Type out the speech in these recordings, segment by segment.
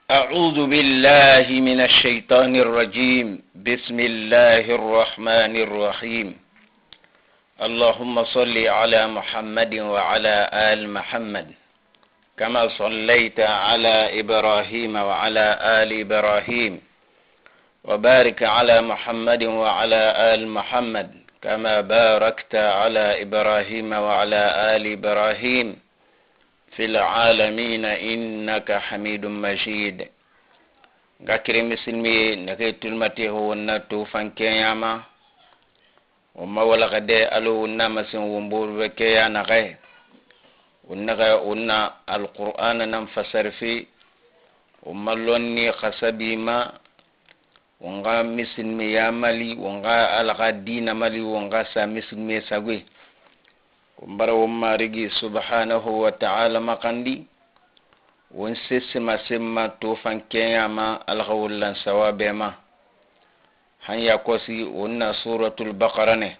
أعوذ بالله من الشيطان الرجيم. بسم الله الرحمن الرحيم. اللهم صل على محمد وعلى آل محمد كما صليت على إبراهيم وعلى آل إبراهيم، وبارك على محمد وعلى آل محمد كما باركت على إبراهيم وعلى آل إبراهيم في العالمين إنك حميد مجيد. Gakire misilmi nake tulmate ho wonna to fankeyama womma wala gade alo wonna masin womboru be keya naxe wonnaxe wonna alqur'ana nan fasarfi womma lonni xasabima wonga misilmi ya mali wonga ala xa dina mali wonga sa misilmi sague bara won marigi subhanahu wa ta'ala makandi won sesema semma tofan kenyama ala xa wollan sawabe ma han ya kosi won na suratul baqara ne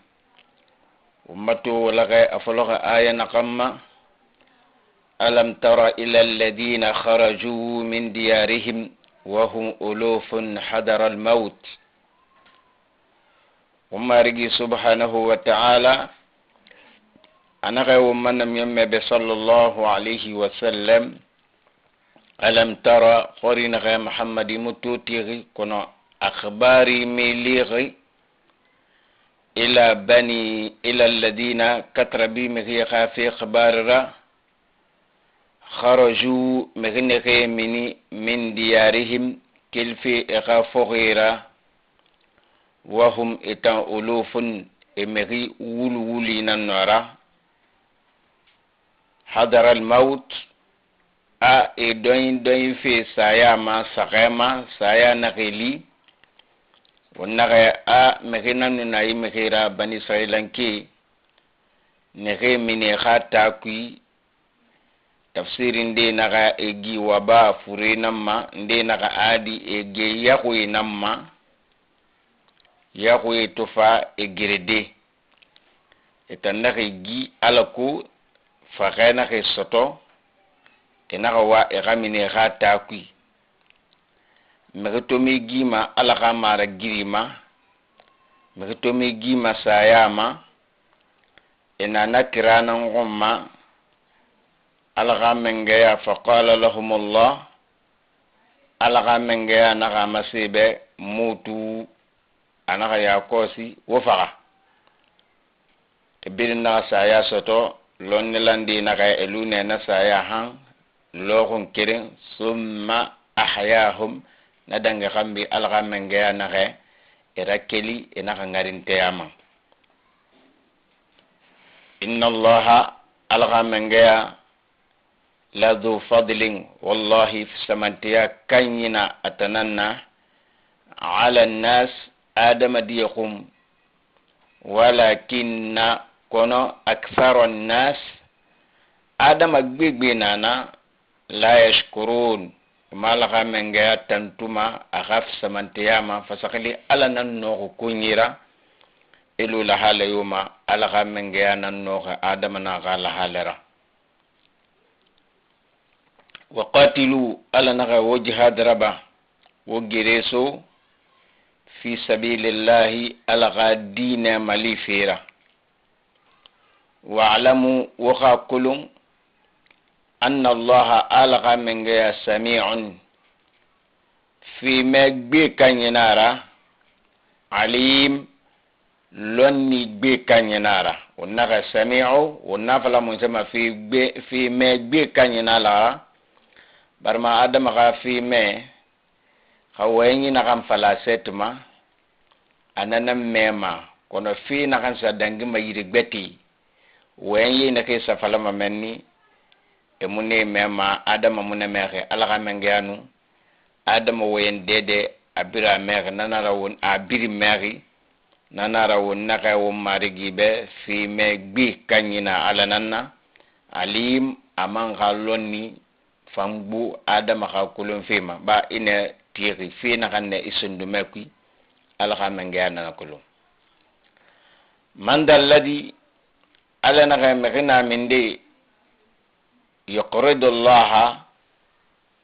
won mato walaxe a foloxe aya naxanma: alam tara ila alladina kharaju min diyarihim wa hum ulufun hadara almaut. Won marigi subhanahu wa ta'ala anaxe won manamiyemme be sallallahu alayhi wa sallam: alam tara xorinaxe Muhammadi mututixi kono akhbari milixi ila bani ila alladina katrabi mixi xa fi xabarira kharaju mixi nexe mini min diyarihim kelfe e xa foxira wahum itan ulufun e mixi wulu wulina nora hadara almaut a e dɔyin dɔyin fe saya ma saxɛ ma saya naxeli wo naxe a mixi nanu nayi mixira bani israilanke nexe mine xa takui tafsiri nde naxa e gi waba fure nan ma nde naxa adi e ge yaxuye nan ma yaxuye tofa e gerede e tan naxe gi ala ko faxe naxe soto e naxa wa e xa mine xa takui mixi tomi gima ala xa mara girima mixi tomi gima sayama e nana tirananxon ma ala xa mengeya faqala lahum Allah ala xa mengeya naxa masebe mutu a naxa yakosi wo faxa e birin naxa saya soto lonnilandi naxa e lunena saya han loxun keren summa ahyahum na dange xambi ala xa mengeya naxe era keli e naxa ŋarinteyama inna Allaha ala xa mengeya la du fadlin wallahi samanteya kañina atananna ala nnas adamadiye xum walakinna kono akthara nnas adama gbegbe nana la yashkurun ma ala xa mengeya tantuma a xa samanteyama fasaxili ala nan noxu kuñira ilu lahalayuma ala xa mengeya nan noxe adama na xa lahalera wa qatilu ala naxa wo jihad raba wo gereso fi sabilillahi ala xa dine mali fera wa'lamu wo xa kulun anna Allaha ala xa mengeya sami'un fi me gbe kañinara alim lonni gbe kañinara wo naxa sami'u wo nafala mun sema fi gbe fi me gbe kañinala barma adama xa fi me xa wayeñi naxan fala setuma anana mema kono fi naxan sa dangima yiri gbeti wayen naxe safalama menni e mune mema adama mune mexe ala xa mengeyanu adama wayen dede a bira mexe nanara won a biri mexi nanara won naxe won marigi be fi me gbi kañina ala nanna alim aman xa lonni fangbu adama xa kulon fima ba ine tixi fi naxan ne i sundume kui ala xa mengeya nana kulon man dalladi ala naxe mexi na minde yuqridu Allaha.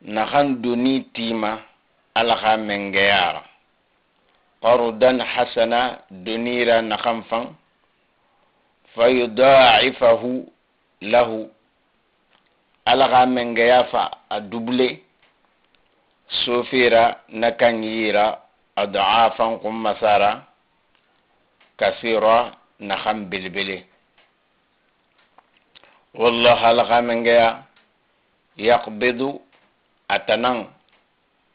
Naxan doni tima Ala xa mengeyara qardan hasana donira naxan fan fayudaifahu lahu, Ala xa mengeya fa a double sofera na kanyira ad'afan xunmasara kasira naxan belebele. Wallah, Ala xa mengeya yaqbidu, atanan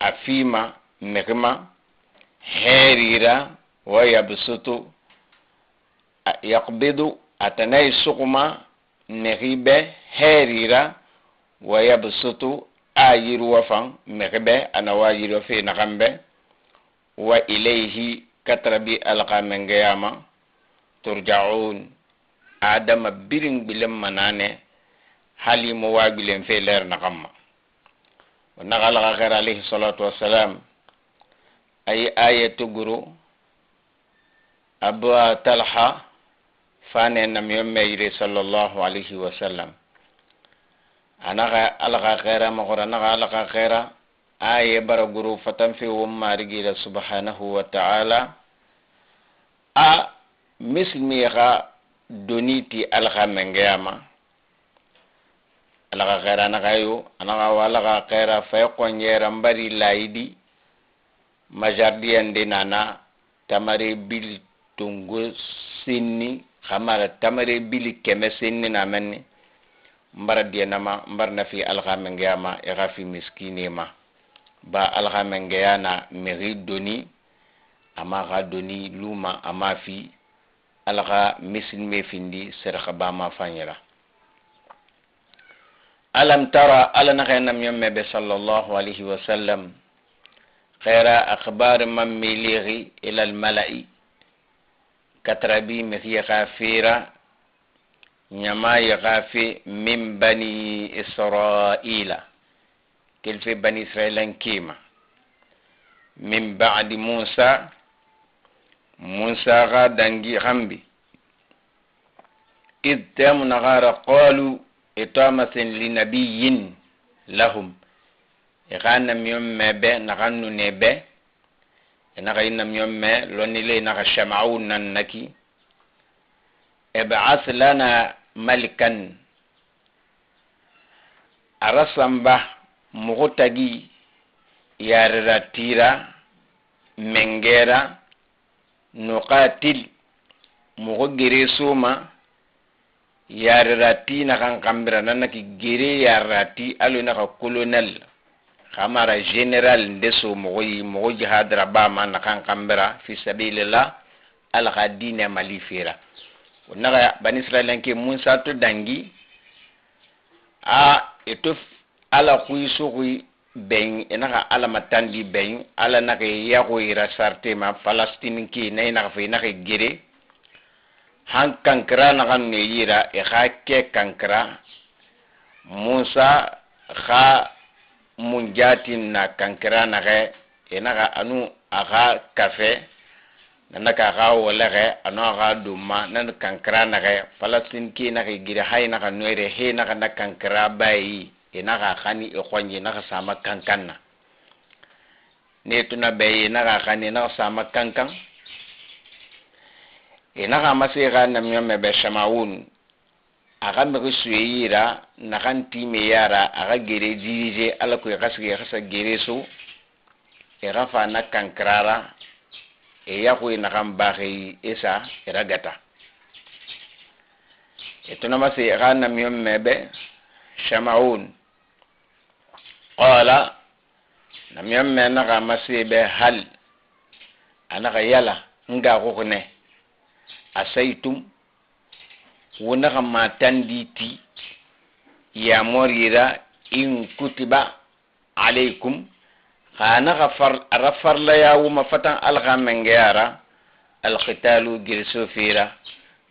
a fima mixima herira, wa yabsutu. Yaqbidu, atanai suxuma mixi be herira, wa yabsutu, a yiriwa fan mixi be ana wa yiriwa fe naxan be. Wa ilayhi, katarabi Ala xa mengeyama, turja'un, adama birin gbilen manane hali mo wa gbilen fe ler naxan ma. Naxa Ala xa xere alayhi salatu wassalam ayi aya tuguru Abu Talha fane namiyon meyire sallallahu alayhi wa sallam. Anaxa Ala xa xera moxora, naxa Ala xa xera aye bara guru fatan fe won marigila subhanahu wa ta'ala a misilmi xa doni ti Ala xa mengeyama. Ala xa xera naxa yo anaxa wa Ala xa xera fay xonjera mbari layidi majardiyande nana tamare bili tongo senni xamara tamare bili 100 senni na menni mbara diyanama mbar na fi Ala xa mengeyama i xa fi miskine ma ba. Ala xa mengeya na mexi doni ama xa doni luma ama fi Ala xa misilme findi serxa bama faɲira. Alam tara, Ala naxa namiyon mebe sallallahu alayhi wa sallam xera akhbar man milixi ila almala'i katarabi mexi xa fera ɲama xa fe min bani Israila kelfe bani Israilan kema min ba'di Musa, Musa xa dangi xambi id temu naxara qalu itamasin linabiyin lahum i xa namiyon me be naxan nune be i naxa i namiyon me lonnile i naxa Shama'un nan naki ib'ath lana malikan arasanba moxo tagi yarera tira mengera nuqatil moxo gere soma yarera ti naxan xanbira nanaki gere yarera ti alo naxa colonel xamara général nde so moxo yi moxo jihadira bama naxan xanbira fi sabilillah Ala xa diine mali fera. O naxa bani Israilanke Musa to dangi a eto Ala xuyi soxuyi ben i naxa Ala matandi ben Ala naxa yaxoyira sartema Palestine ke na i naxa fa i naxa gere han kankira naxan no yira i xa ke kankira Musa xa mun jatin na kankira naxe i naxa anu a xa kafe nanaka xa wolexe anu a xa dumma nan kankira naxe Palestine ke naxa gere hay naxa noyre he naxa na kankira bayi i naxa xani i xonji i naxa sama kankan na ne tuna be i naxa xani i naxa sama kankan i naxa mase xa namiyon me be Shamawun a xa mixi suyeyira naxan time yara a xa gere dirige Ala ko i xa sigi i xa sa gere so i xa fa na kankirara e yaxuyi naxan baxeyi i sa i ra gata i tunamase i xa namiyon mebe Shamawun qala namiyon me naxa mase be hal a naxa yala nga xuxune asaitum wo naxa matandi ti yamorira in kutiba alaykum xa naxa far ara farlayawuma fatan Ala xa mengeyara alqitalu giriso fera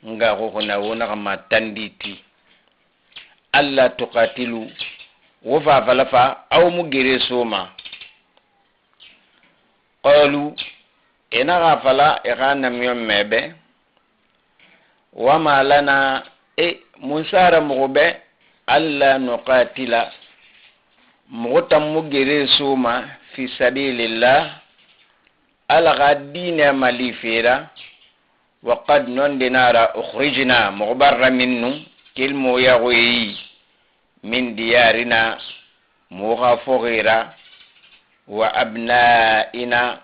nga xuxuna wo naxa matandi ti alla tuqatilu wo fa fala fa aw mu gere soma. Qalu i naxa fala i xa namiyon mebe wama lana e munsara moxo be alla nuqatila. Moxo tan mu gere soma fi sabilillah, Ala xa diinɛ malife ra. Wa qad nɔndi nara ukhrijna, moxo barra minnu kelmo yaxoyi min diyarina, moxo xa foxi ra, wa abna'ina,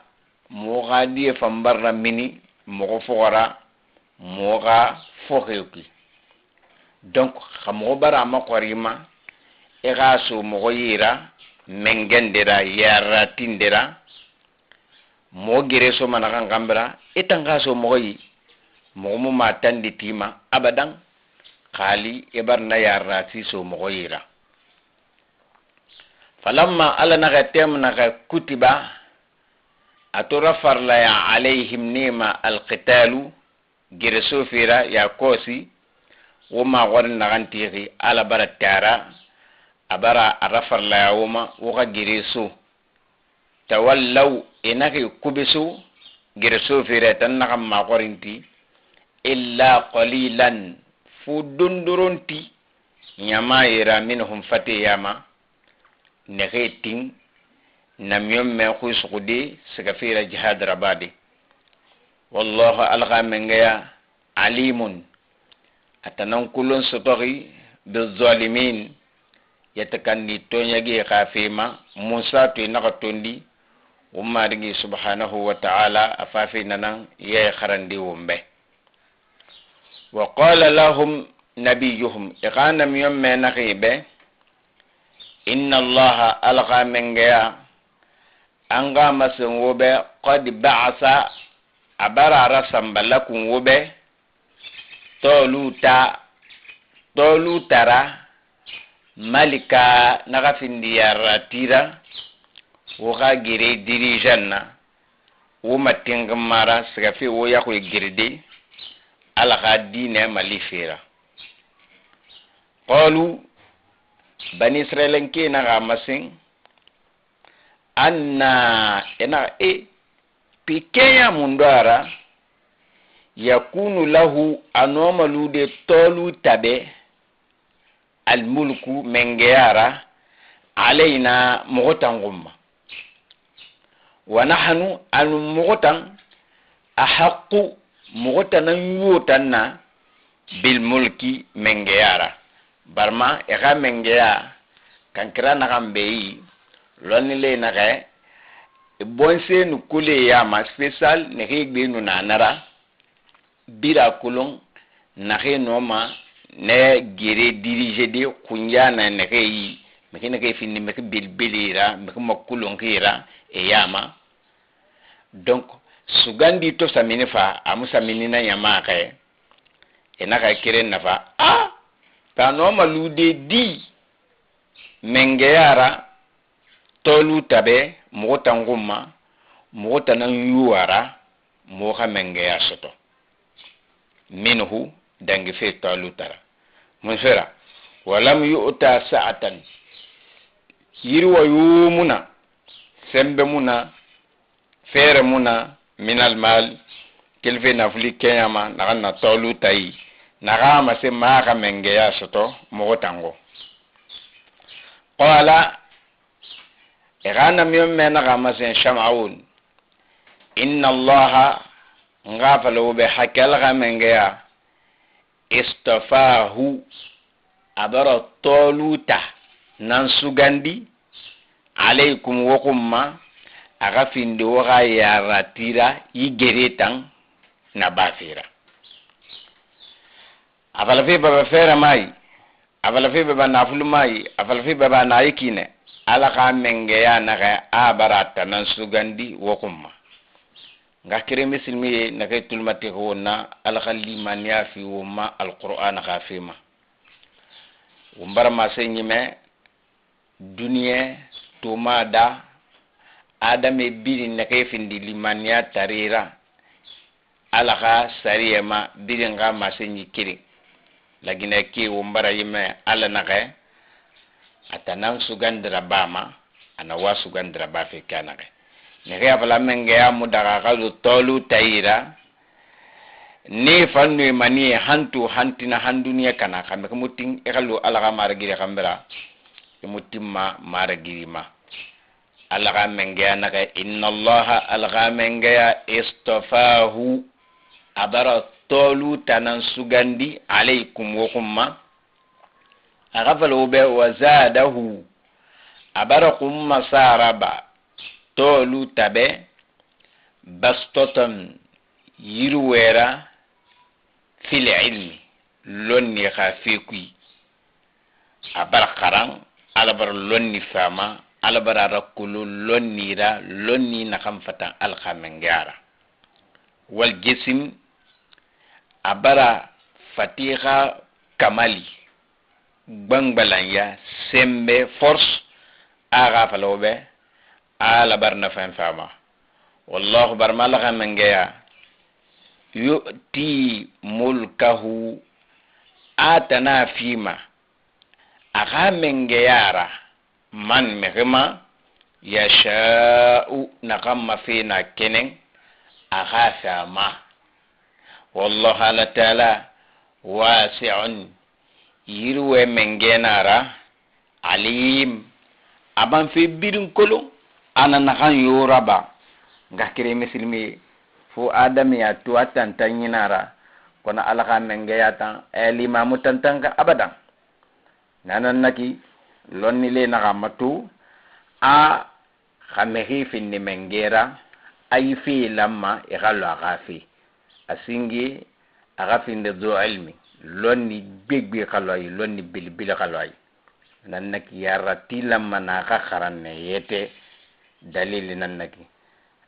moxo xa die fan barra mini moxo foxo moxo xa foxi kui. Donc xa moxo bara a maxɔrima i xa so moxo yira mengende ra yaratinde ra, moxo gere soma naxan xanbira, i tan xa so moxo yi moxo mu ma tandi tima abadan xaali i bara na yarati so moxo yira. Falamma Ala naxa tem naxa kutiba, a tora farlaya alayhim nema alqitalu, gere sofera ya kosi wo maxɔri naxan tixi. Ala bara tara a bara a rafarlaya wo ma wo xa gere so, tawallaw, e naxi kubeso gere sofera tan naxan maxɔrinti, illa qalilan, fo dondoronti ɲama yera minhum fateyama nexe tin namiyon me xuy suxude siga fera jihad rabade. Wallahu, Ala mengeya alimun, atanan kulon sotoxi bizalimin, yetakandi toɲage xa fema Musa to naxa tondi wo Marigi subhanahu wa ta'ala a fafe nanan ye xarandi won be. Wa qala lahum nabiyuhum, i xa namiyon me naxi be, inna Allaha, Ala xa mengeya an xa masen wo be, qad ba'asa, a bara a rasamba lakum wo be toluta, tolutara malika, naxa findi yaratira wo xa gere dirigeant na wo matinximara sigafe wo yaxoye gerede Ala xa diinɛ mali fera. Qalu, Bani Israelenke naxa masen anna ena e pi kenya mundo ara yakunu lahu, a nɔma lude tolu tabe almulku mengeyara alayna, moxo tan xunma, wa nahnu, anu moxo tan ahaqu, moxo tanan yuwotan na bilmulki mengeyara. Barma e xa mengeya kankira naxan beyi lɔnnile naxe bonse nu kule yama spécial nexe gbe nu nanara bira kolon naxe nɔma ne gere dirige de kunja na nexe yi mexi nexe findi mexi belbelera mexi makulonxira e yama. Donc sugandi to samini fa amu samini na ɲamaxe e naxa keren nafa a ta nɔma lude di mengeyara tolu tabe moxo tanxunma, moxo tanan yuwara moxo xa mengeya soto minhu dangi fe tolu tara mun fera walam yu'ta sa'atan, yiriwa yumuna sembe muna fere muna minal mal kelfe nafuli keɲama naxan na tolu tayi naxa mase maxa mengeya soto moxo tango. Qala, e xa namiyon me naxa masen Shamawun, inna Allaha, nga fala wo be hakke Ala xa mengeya istafahu, a bara toluta nan sugandi alaykum wo xunma, a xa findi wo xa yaratira yi gere tan na bafera. A fala fe baba fere mayi, a fala fe baba nafulu mayi, a fala fe baba nayi kine. Ala xa mengeya naxe a bara tanan sugandi wo xunma. Nga kere misilmi ye naxe tulmati wo na Ala xa limaniya fi wo ma alqur'ana xa fema wo bara mase ñime duniye toma da adame biri naxe findi limaniya tarira Ala xa sariye ma birin xa mase ñi kiri lagine ke wo bara yime. Ala naxe atanan sugandira bama ana wa sugandira ba fe ke naxe nexe a fala mengeya mu daxa xa lu tolu tayira ne fannu mani hantu hantina handuniya kana xa mexi mu tin i xa lu Ala xa maragiri xanbira. Imu timma maragirima Ala xa mengeya naxe inna Allaha Ala xa mengeya istafahu a bara tolu tanan sugandi alaykum wo xunma a xa fala wo be wa zadahu a bara xunma saraba tolu tabe bastotan yiriwera fil ilmi lonni xa fe kui a bara xaran Ala bara lonni fama Ala bara rakkolo lonnira lonni naxan fatan Ala xa mengeyara wal jisim a bara fatixa kamali gbangbalanya sembe force a xa fala wo be Ala bara nafen fama wallahu barma Ala xa mengeya yu'ti mulkahu a tana fima a xa mengeyara man mexima yasha'u naxan mafena kenen a xa fama wallahu Ala taala wasi'un yiriwe mengenara alim aban fe birin kolon ana naxan yoraba nga kere misilmi fo adami ya to a tantan ɲinara kono Ala xa mengeya tan limamu tantan ka abadan nanan naki lonni le naxa matu a xa mexi finni mengera ayi fe lamma i xa lo a xa fe a singe a xa finde zo ilmi lonni gbegbe xa lo ayi lonni belebele xa lo ayi nan naki yarati lamma na xa xaranne yete dalili nan naki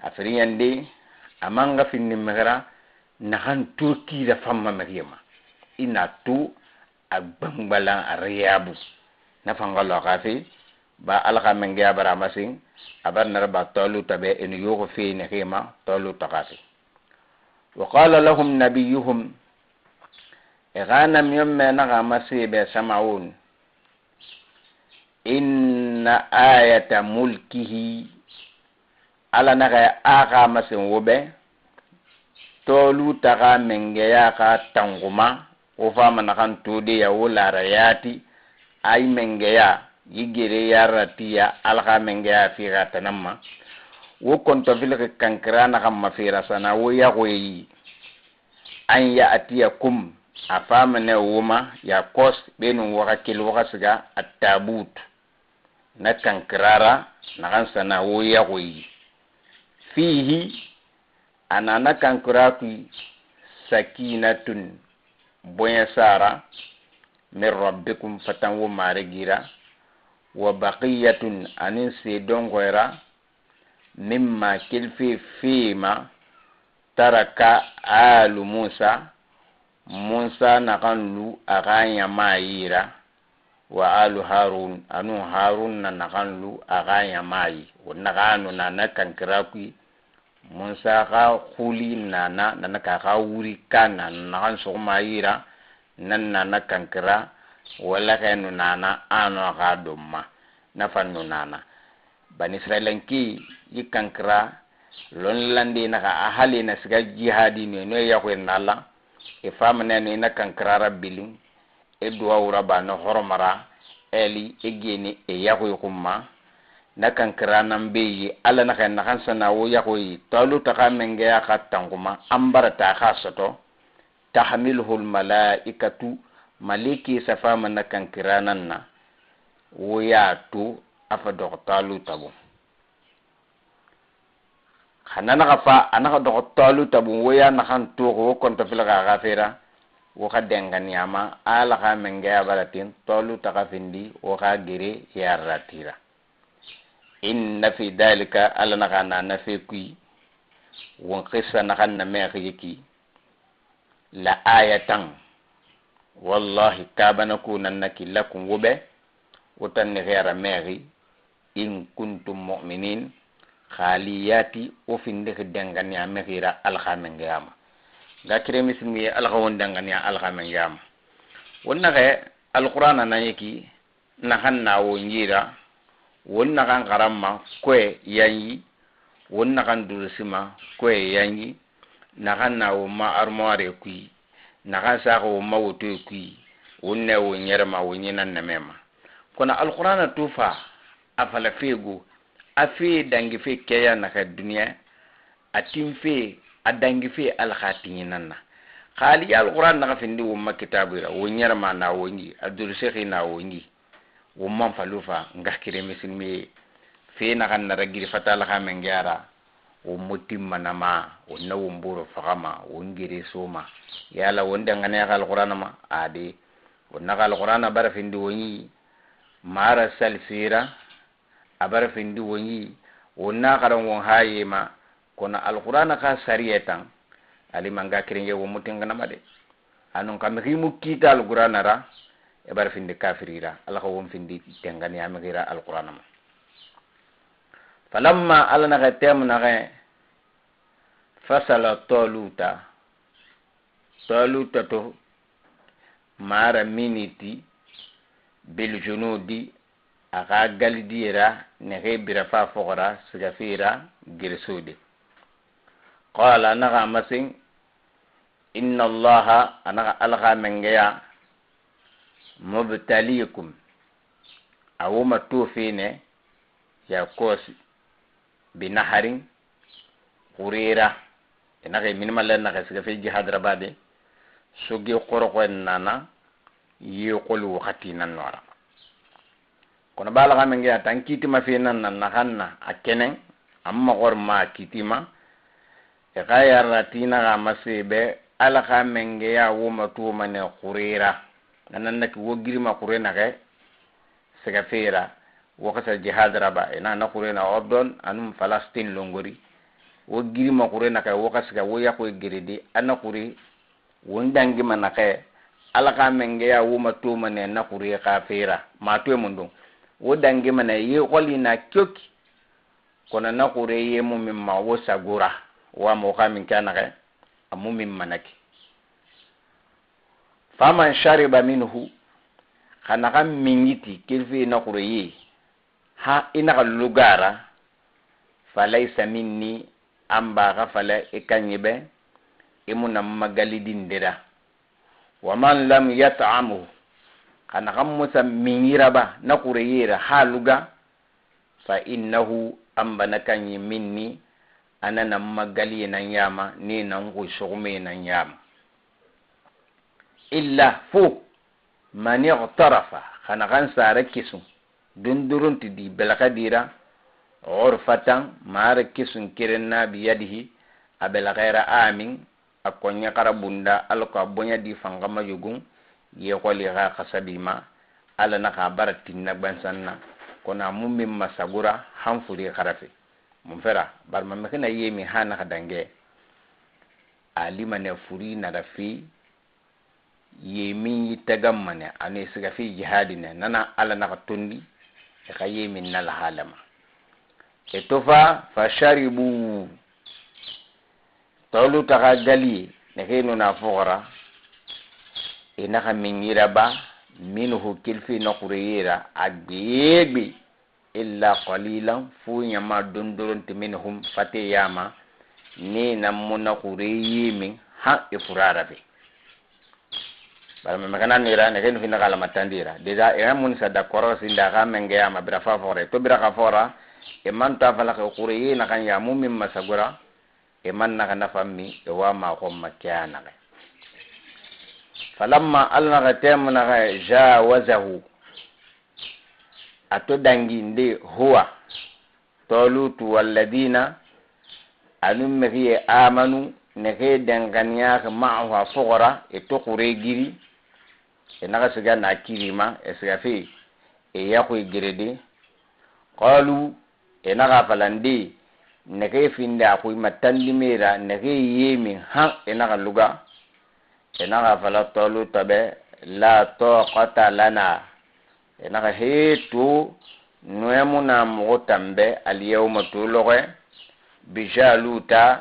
a firiñandi a man ga finni mexera naxan to kira famma mexiyema ina to a gbangbalan a riyabu nafanga lo xa fe ba Ala xa mengeya bara masin a bara naraba tolu tabe enu yoxo fe nexema tolu taxa fe wa qala lahum nabiyuhum e xa namiyon me naxa masebe Samaun inna ayata mulkihi Ala naxa a xa masen wo be tolu taxa mengeya xa tanxuma wo fama naxan todeya wo larayati ay mengeya yigere yaratiya Ala xa mengeya fixa tananma wo kontofilixi kankira naxan mafira sana wo yaxoyi an ya'tiyakum a fama ne woma ya kos benun waxa keli waxa siga a tabut na kankirara naxan sana wo yaxoyi fihi a nana kankira kui sakinatun boɲɛ sara min rabbikum fatan wo maregira wa baqiyatun anin sedongoyra mimma kelfe fema taraka alu Musa Musa naxan lu a xa ɲama yira wa alu Harun anu Harun na naxan lu a xa ɲama yi wo naxanu nana kankira kui Musa xa xuli nana nana ka xa wuri ka nana naxan suxuma yira nan nana kankira wala xe nu nana ano xa domma nafa nu nana bani Israelanki yi kankira lonlande naxa a hali na siga jihadi no no yaxoy nala e famane no ina kankirara bilin e duwawura ba no horomara eli e geni e yaxoy xumma na kankira nan beyi Ala naxa naxan sana wo yaxoyi talu taxa mengeya xa tanxuma an barata xa soto tahmiluhu lmalaikatu maliki safama na kankira nan na wo ya to a fa doxo talu tabu xana naxa fa a naxa doxo talu tabu wo ya naxan toxo wo kontofilixa xa fera wo xa denganiyama Ala xa mengeya baratin tolu taxa findi wo xa gere yarratira inna fi dalika Ala naxa nana fe kui won xissa naxan na mexi ki la ayatan wallahi kabana ku nannaki lakum wo be wo tanni xera mexi in kuntum mu'minin xaaliyati wo findixi denganiya mexira Ala xa mengeyama nga kire misilmiye Ala xa won denganiya Ala xa mengeyama won naxe alqur'ana nañiki naxan na wo njira won naxan xaranma koye yanyi won naxan durusima koye yanyi naxan na wo ma armoire kui naxan saxa wo ma wotoye kui won ne wo ɲɛrɛma wo ɲinan namema Kono alqur'ana tufa a fala fego a fe dangi fe keya naxa duniya a tinfe a dangi fe ala xa tiɲinan na xaali alqur'an naxa findi won ma kitabira won ɲarama na wongi a durusexi na wongi won man falu fa ngaxkire misilme fe naxan nara giri fatala xa menge ara won mu timmanama won na won boro faxama won gere soma yala won danganeyaxa alqur'ana ma ade won naxa alqur'ana bara findi won yi mara salsira a bara findi won yi won na xaran won haye ma kono alqur'ana xa sariye tan ali manga kiringe won mu tinganama de anun xa mixi mu kita alqur'ana ra e bara findi kafirira ala xa won findi tenganiya mixira alqur'ana ma. Falamma ala naxa temu naxe fasala toluta toluta to mara miniti biljunudi a xa galidiyera nexe bira fa foxora sigafira geresode qala naxa masin inna allaha anaxa ala xa mengeya mubtalikum a woma tofene ya kosi binaharin xurera inaxa minima le naxa sigafe jihad rabade soge xoroxoen nana ye xoli waxati nan nora kono bala xa mengeya tan kitima fe nan na naxan na a kenen amma xor ma kitima e xa yarra tinaxa masebe ala xa mengeya woma tumane xurera nanan naki wo girima xure naxe siga fera wo xasa jihad raba ina na xure na Ordon anum Palestine longori wo girima xure naxe wo xa siga wo yaxoy geredi ana xuri won dangima naxe ala xa mengeya woma tumane na xure xa fera ma to mun don wo dangima na ye xoli na kyoki kono na xure ye mu min ma wo sagura wa mo xa min ka naxe amu min manaki faman shariba minhu xana xa mingiti kelfe na xure ye ha i naxa lugara falaysa minni an baxa fala i kaɲibe i mu nan magalidindira wa man lam yat'amhu xana xa musa minyiraba na xure yera ha luga fa innahu an bana kaɲi minni ana nan magaliye nan yama ni nan xuy soxume nan yama illa fo man igtarafa xana xan sara kisun dundurunti di belaxa dira urfatan mara kisun kirenna biyadihi a belaxera amin a koɲe xara bunda ala ko a boɲa di fangama yogun ye xoli xa xasabima ala naxa bara tinna gbansanna kono a mu min masagura han furi xarafe mun fera barma mexina yemi ha naxa dange alimane furi nara fi yemin yitagammane anu siga fi jihadi ne nana ala naxa tondi e xa yemin nala halama e tofa fa sharibu tolu taxa galiye nexe nuna foxora e naxa minyiraba minhu kilfi na xureyera a gbeegbe illa qalilan fu ɲama dondoronti minhum fate yama ni nan mu na xureye min han e furarafe bara me kana nira ne ken finna kala matandira deja e mun sa d'accord sinda ka menge ama bira fa fore to bira ka fora e man ta fala ko xureye na kan ya mu min masagura e man na kana fammi e wa ma ko makyana falamma alna ga temna ga jawazahu ato danginde huwa tolutu walladina anum mexiye amanu nexe danganiyaxe ma'ahu a foxora e to xure giri e naxa siga na kirima e siga fe e yaxuy gerede qalu e naxa falande nexe finde a xuyma tandimera nexe yemin han e naxa luga e naxa fala toluta ɓe la taqata lana e naxa he to noemuna moxo tanbe alyawma to loxe bi jaluta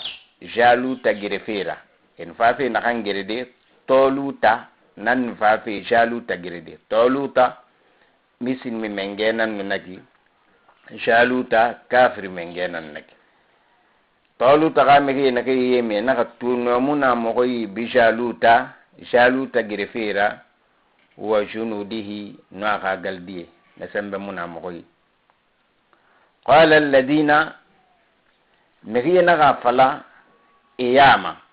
jaluta gerefera en fafe naxan gerede toluta nan fafe jaluta gerede toluta misin mi mengenan nu nagi jaluta kafiri mengenan nagi toluta xa mexi naxe yeme naxa tu noemuna moxoyi bi jaluta jaluta gerefera wa junudihi no a xa galdiye. Na sembe muna moxoyi. Qala alladina mixiye naxa fala eyama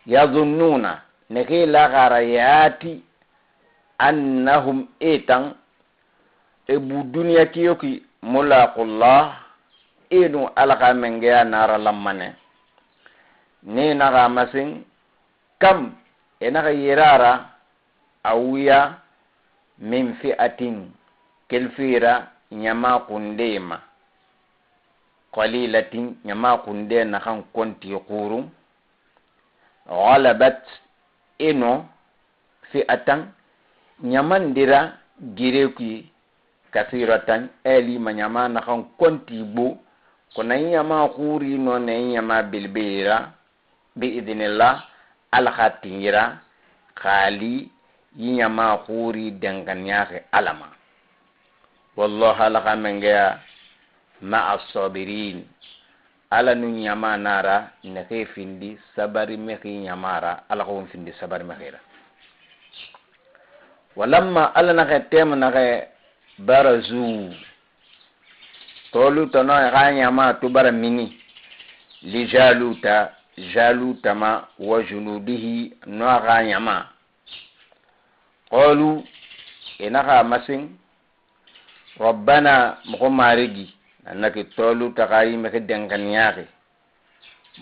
yazunnuna nexe laxara yaati annahum etan ebu duniya kiyoki mulaqullah enu ala xa mengeya nara lammane ne naxa masin kam e naxa yerara awuya min fi'atin kelfira ɲama kundema qalilatin ɲama kunde naxan konti xurun غلبت eno fi'atan ɲamandira gere kui kasiratan eli ma ɲama naxan konti gbo kono i ɲama xuri no na i ɲama belebelera bi idinillah ala xa tiɲira xaali yi ɲama xuri denganiyaxi ala ma wallahu ala xa mengeya ma'a sabirin ala nu ɲama nara nexe findi sabari mexi ɲamara ala xa won findi sabari mexira walamma ala naxe tema naxe barazu tolu tono xa ɲama to bara mini li jaluta jaluta ma wa junudihi no xa ɲama qalu e naxa masin rabbana moxo marigi annaki tolu taxayi mexi denxaniyaxi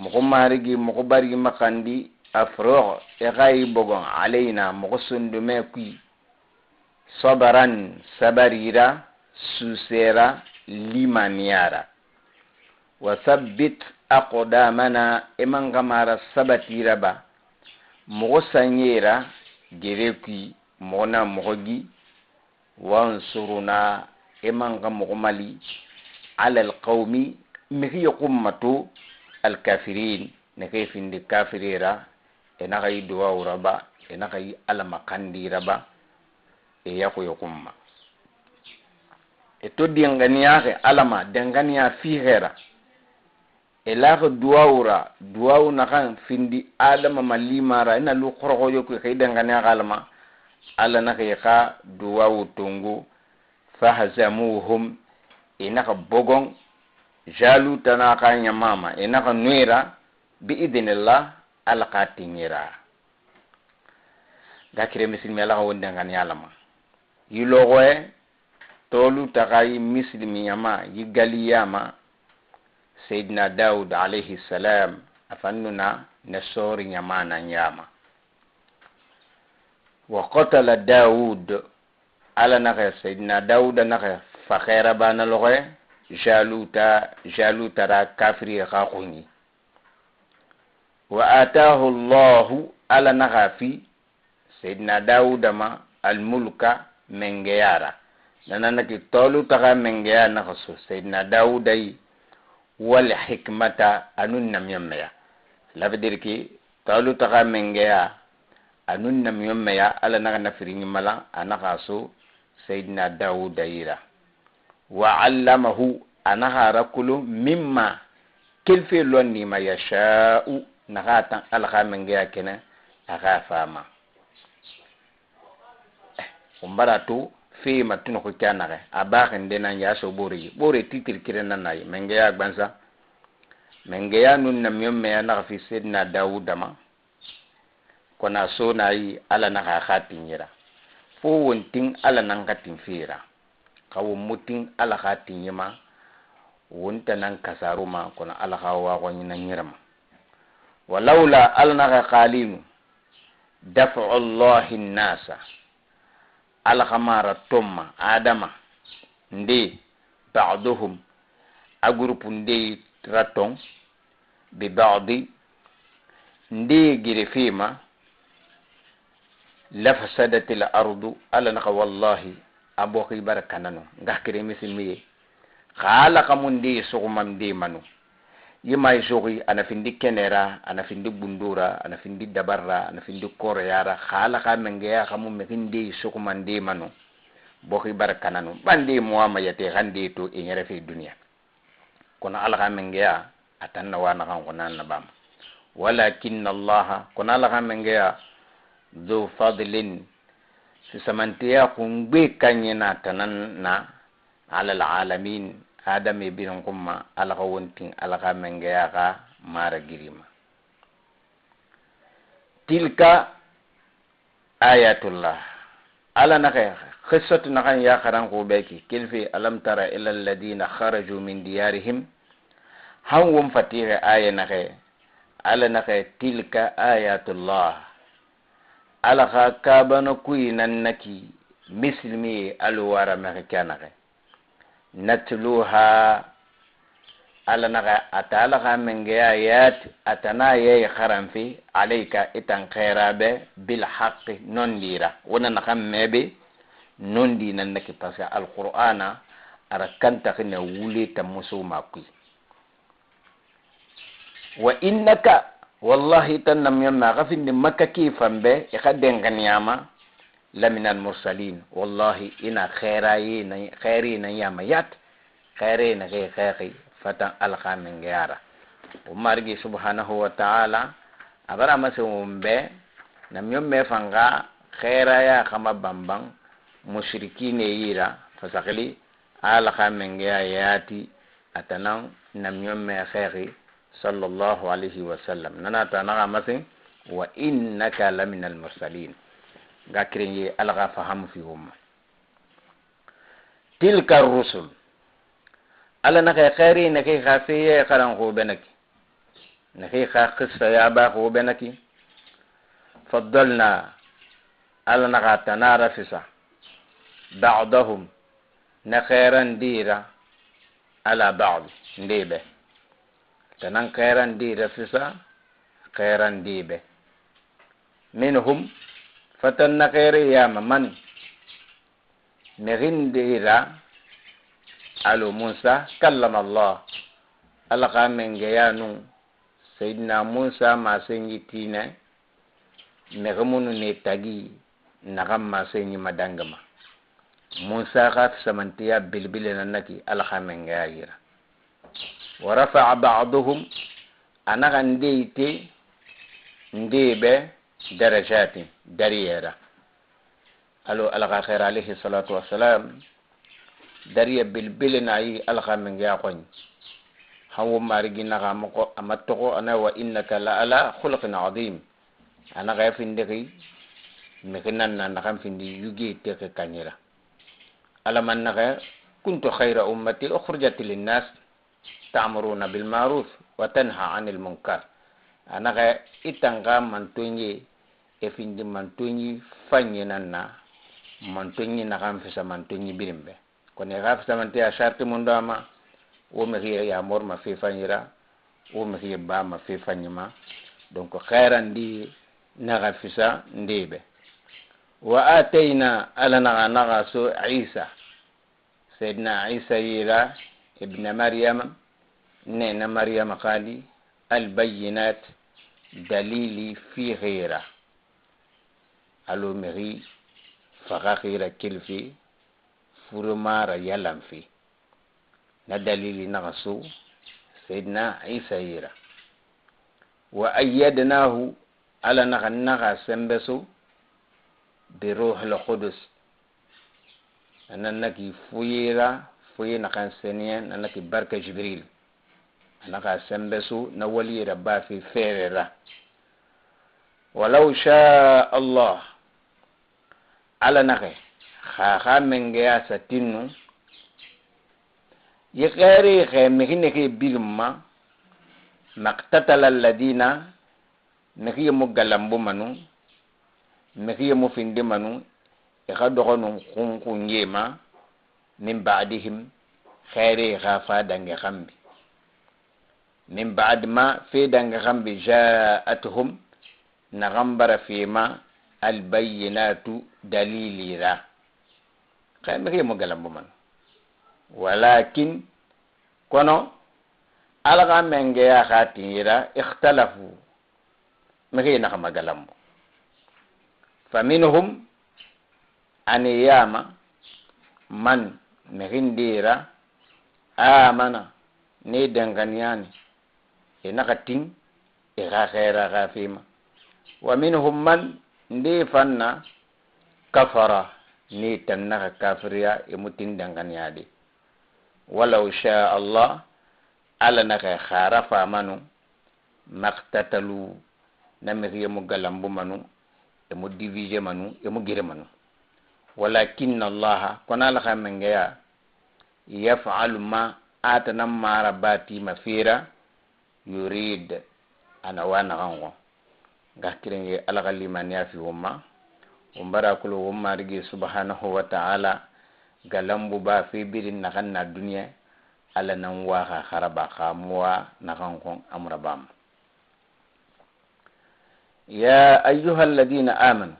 moxo marigi moxo bari maxandi afrox e xayi bogon alayna moxo sondume kui sabaran sabarira susera limaniyara wa sabbit aqdamana e man xamara sabatira ba moxo sanyera gere kui moxo na moxo gi wansuruna e man xa moxo mali ala alqawmi mixi yoxummato alkafirin nexe findi kafirera e naxa yi duwawura ba e naxa yi alamaxandira ba e yaxu yoxumma e to denganiyaxe alama denganiya fixera e laxe duwawura duwawu naxan findi adama ma limara ina lu xoroxoyo kui xi denganiyaxe alama ala naxi xa duwawu tongu fahzamuhum e naxa bogon jaluta na xa ɲamama e naxa nuera bi idinillah ala xa tiɲera ga kire misilimi ala xa won denganiya alama yi loxoye tolu taxa yi misilimi ɲama yi galiyama sayidina daud alayhi salam a fannuna ne sori ɲama nan yama wa qatala daud ala naxe sayidina dauda naxe faxera bana loxoye jaluta jalutara kafiri xa xuñi wa atahu llahu ala naxa fi sayidina dauda ma almulka mengeyara nananaki tolu taxa mengeya naxa so sayidina dauda yi wal hikmata anun namiyonmeya cela veut dire que tolu taxa mengeya anun namiyonmeya ala naxa nafiriɲimala a naxa so sayidina dauda yira wa allamahu a naxa rakulu mimma kelfe lonnima yasha'u naxa tan ala xa mengeya kene a xa fama on bara to fema tunoxo ke a naxe a baxinde nan ya so ɓoreyi ɓore titre kire nan nayi mengeya gbansa mengeya nun namiyon meya naxa fi sedina dawuda ma kona so nayi ala naxa xa tiɲera fo wontin ala nan xa tin fera xa won mutin ala xa tiɲema wonta nan kasaruma kono ala xa waxoɲina ɲirama walawla ala naxa xalinu dafu llahi nnasa ala xamara tomma adama nde baduhum a groupe nde raton bi badi nde gere fema lafasadati l ardu ala naxa wallahi a boxi bara kanano nga kere misilmiye xa ala xamu nde suxumam nde manu yimay suxi ana findi kenera ana findi bundura ana findi dabarra ana findi koroyara xa ala xa mengeya xamu mexi nde suxuma nde manu boxi bara kanano bande moama yate xa nde to e ɲere fe duniya kono ala xa mengeya a tan na wa naxan xona nabama walakinna allaha kono ala xa mengeya dhu fadlin. Fisamanteya xungbe kanɲe na tanan na ala alalamin adame birin xunma Ala xa wontin Ala xa mengeya xa mara girima. Tilka ayatullah. Ala naxe qissatu naxan ya xaran xube ki kelfe alam tara ila alladina kharaju min diyarihim han won fatixe aya naxe Ala naxe tilka ayatullah. Ala xa kabana kuyi nan naki misilmi alu wara mexe ke naxe natluha. Ala naxa ata Ala xa mengeya yat atana yey xaranfi alayka itan xerabe bil haqqi non dira wona naxan mebe non di nan naki, parce que alqur'ana ara kantaxine wule ta muso ma kui. Wa innaka wallahi tan namyamma xa findi Makka ki fanbe i xa denganiyama laminal mursalin. Wallahi ina xeraye na xeri na yama yat xere na xe xexi fatan Ala xa mengeyara wo Marigi subhanahu wa ta'ala abara mase won be namyomme fanga xeraya xama banban mushrikine yira fasaxili Ala xa mengeya yati atanan namyomme xexi sallallahu alayhi wa sallam nanata naxa masen wa innaka lamina almursalin nga kirenye Ala xa fahamu fi womma. Tilka rusul. Ala naxe xeri naki xa feye xaran xube naki naki xa qissa yaba xube naki faddalna. Ala naxa tanara fisa ba'dahum na xeran dira ala ba'd ndebe tanan xeran dira fisa xeran dibe minhum fatan na xere yama man mexin dira alo Musa kallama Allah. Ala xa mengeyanu Sayidina Musa masenyi tine mexe munu ne tagi naxan masenyi madangama Musa xa fisamantiya belebele na naki Ala xa mengeya yira. Wa rafa'a ba'duhum anaxa ndeyite ndebe darajatin dariyera alo Ala xa xeer alayhi salatu wassalam dariya belebele na yi Ala xa mengeya xoñ han wo Marigi naxa moxo ama toxo ana wa innaka la ala khuluqin azim anaxa findixi mexi nan na naxan findi yuge texe kañira. Ala man naxe kuntu khayra ummati ukhrijat linnas ta'muruna bil ma'ruf wa tanha 'anil munkar anaxa itanga mantoñe e findi mantoñi fañe nan na mantoñi naxan fisa mantoñi birimbe kono xa fisamanteya charte mundo ama wo mexiye yamor ma fe fañira wo mexiye ba ma fe fañima. Donc xerandi naxa fisa ndebe wa atayna. Ala naxa naxa so Isa Sayidina Isa yira ibna Maryama nena Maryama xali albayinat dalili fi xira alo mexi faxa xira kelfe furumara yalanfe na dalili naxa so Sayidina Isa yira. Wa ayyadnahu. Ala naxa naxa sembe so bi ruhil qudus anan naki fuyera fuye naxan seniye nanaki barka Jibril anaka sembe so na waliyera bafi ferera. Walau sha Allah. Ala naxe xaxa mengeya satinnu yi xeeri xe mexi nexe birimma maqtatala alladina mexi yemu galambu manu mexi yemu findi manu i xa doxonu xunxunjema min ba'dihim xeere xa fa dange xambi min ba'd ma fe dange xambi ja'atuhum naxan bara fema albayinatu dalilira xe mexi yemu galambu manu walakin kono Ala xa mengeya xa tinyira ikhtalafu mexi naxama galambu faminhum aniyama man mexindira amana ne denganiyani e naxa tin e xa xeera xa fima wa minhum man ndi fanna. Kafara ni tan naxa kafiriya, i mu tin danxaniyade. Walaw sha Allah, Ala naxa xara famanu maqtatalu, na mixiye mu galambu manu, e mu divise manu, e mu gere manu. Walakin Allaha, kono Ala xa mengeya, yafalu ma atana mara bati ma fera yurid, ana wa naxan xon nga kirenge. Ala xa limaniya fi won ma, won bara kulo won Marigi subhanahu wa ta'ala galambu ba fe birin naxan na duniya. Ala nan waxa xaraba xamuwa naxan xon amurabama. Ya ayuha alladina amanu,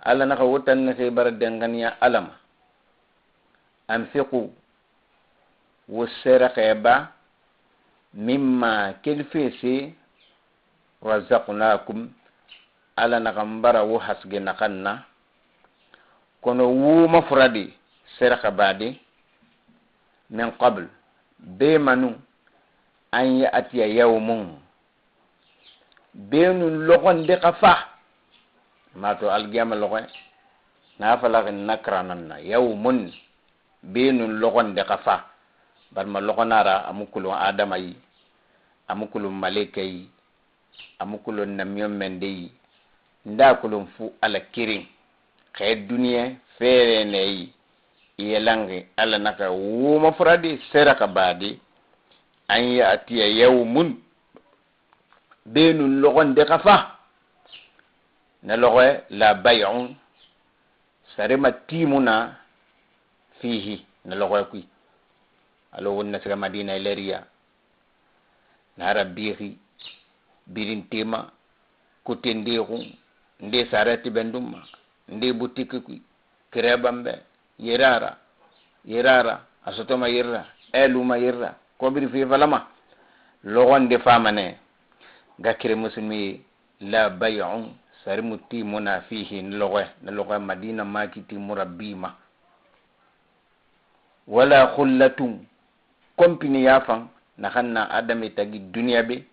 Ala naxa wotan naxe bara denganiya Alama, anfiqu, wo seraxe ba, mimma kelfese, razaqnakum, Ala naxan bara wo hasge naxan na. Kono wuma furadi seraka badi, min qabl be manu an ya'tiya yawmun, benun loxonde xa fa mato algiyama loxoy na falaxin nakranan na yawmun, benun loxonde xa fa barma loxonara amu kulun adama yi, amu kulun maleka yi, amu kulun namiyon mende yi, nda kulun fu Ala kirin xe duniya ferene yi iyelangi. Ala naka wuma furadi seraka badi an ya'tiya yawmun, benun loxonde xa fa na loxoye la bay'un, sarema timuna fihi na loxoye kui. Alo wonna siga Madina leriya nara bixi birintema kotendexu nde sare tibendumma nde boutique kui kirebanbe yerara yerara a sotoma yerra eluma yerra kobiri fefalama loxonde famane ga kire musulmi la bay'un, sarimu timuna fihi na loxoye, na loxoye Madina makiti murabbima wala khullatun, compagnie yafan naxan na adame tagi duniya be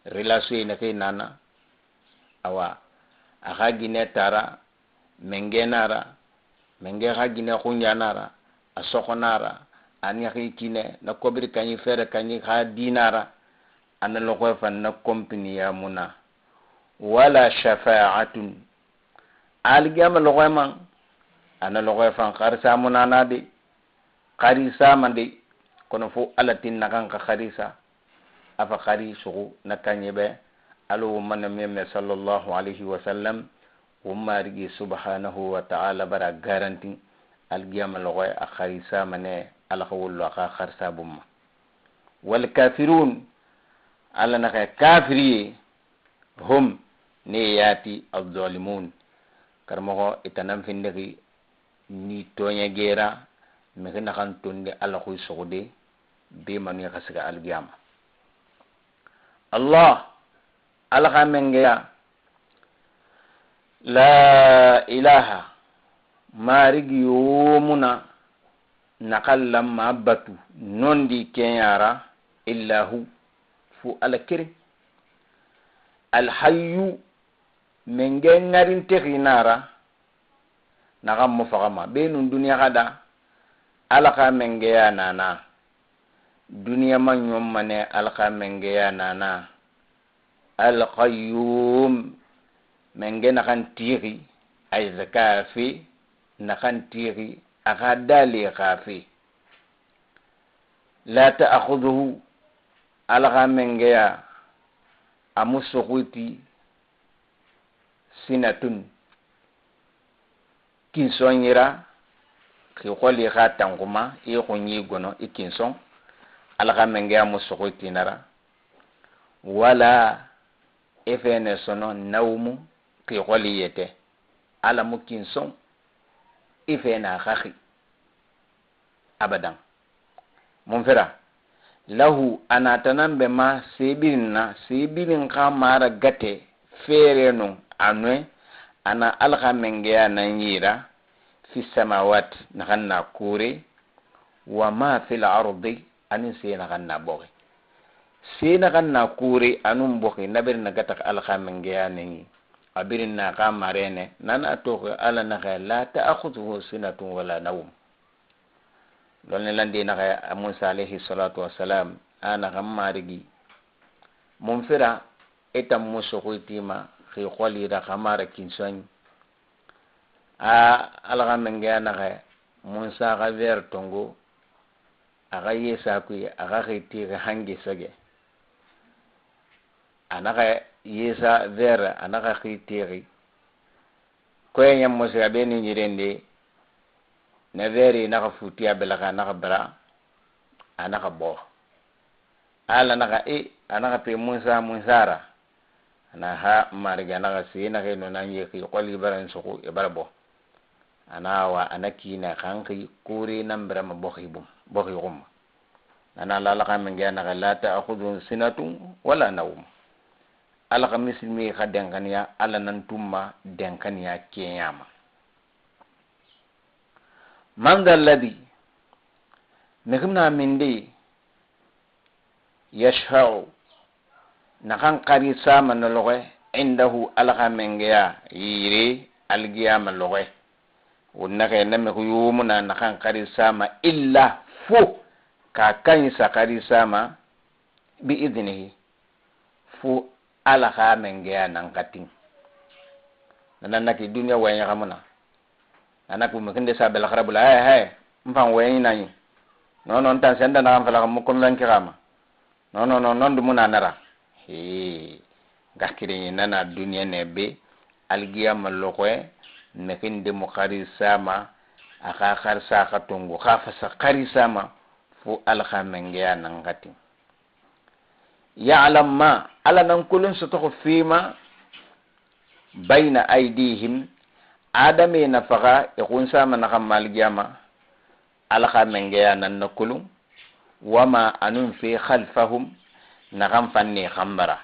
relation ye naxe nana awa a xa gine tara menge nara menge xa gine xunjanara a soxonara a ñaxi kine na kobiri kañi fere kañi xa dinara ana loxoye fan na compagnie yamuna wala shafa'atun. Algiyama loxoye man ana loxoye fan xarisa munana de, xarisa ma de. Kono fo Ala tin naxan xa xarisa afa xari suxu na kañe be alo wo mana meme sallallahu alayhi wa sallam. Wo Marigi subhanahu wa ta'ala bara garanti algiyama loxoye a xarisa mane, Ala xa wollo a xa xarisa bumma. Wal kafirun, Ala naxa kafiriye, hum ne yaati alzalimun. Karamoxo itanan findixi ni toñegera mixi naxan tondi Ala xuy suxude be manu xa siga algiyama. Allah, Ala xa mengeya, la ilaha, Marigi yomuna naxan lamma batu nondi keñara illa hu, fu Ala kere alhayyu, menge ŋarintexi nara naxan mo faxama be nun duniya xa da. Ala xa mengeya nana duniya ma ɲonmane, Ala xa mengeya nana alqayyum, menge naxan tixi ay zaka fe naxan tixi a xa dale xa fe la ta'khudhuhu. Ala xa mengeya amu soxuti sinatun kinsonyira xi xoli xa tanxuma i xunɲi gono i kinson. Ala xa mengeya mu soxuti nara wala i fene sono nawmu xi xoli yete. Ala mu kinson i fena xaxi abadan. Mun fera lahu anatanan be ma sebirin na sebirin xa mara gate fere nun anue ana Ala xa mengeya nan yira fi samawat naxan na kure wa ma fil ardi anin se naxan na boxi se naxan na kure anun boxi naberi na gatak. Ala xa mengeya nan yi. Abirin na xa marene nana toxi Ala naxe la ta'khudhuhu sinatun wala nawm. Lonni landi naxe Musa alayhi salatu wassalam a naxa marigi mun fira itan mu soxoitima xi xolira xamara kinsoɲi a Ala xa mengeya naxe Musa xa ver tongo a xa yesa kui a xa xi tixi hange sege a naxa yesa ver a naxa xi tixi koye ña mosiga be ni ñirende na veri naxa futiya belaxa a naxa bira a naxa bo Ala naxa e a naxa pe Musa Musara ana ha marigi a naxa se naxe no nan ye xi xoli bara nsuxu e bara bo ana wa ana kina xanxi kore nan birama boxi bum boxi xumma nana la Ala xa mengeya naxa la ta'khudhu sinatun wala nawm. Ala xa misilimi xa denxaniya Ala nan tumma denxaniya keɲama. Man dha alladhi miximna minde yashfa'u naxan xari sama noloxe indahu Ala xa mengeya yire algiyama loxe won naxe na mixi yomuna naxan xari sama illa fo ka kaɲi sa xari sama bi idnihi fo Ala xa mengeya nan xatin nana naki duniya waɲaxamuna nana ku mixinde sa belaxara bula hey hey nfan waɲi nañi non non tan senda naxan falaxa mu convaincre xama non non non non dumuna nara he ngakireñi nana duniya ne be algiyama loxoye mixinde mu xari sama a xa xarisa xa tongo xa fasa xari sama fo Ala xa mengeya nan xatin ya'lam ma Ala nan kulun sotoxo fima bayna aydihim adame nafaxa i xunsama naxan malgiyama Ala xa mengeya nan na kulun wama anun fi khalfahum naxan fanni xanbara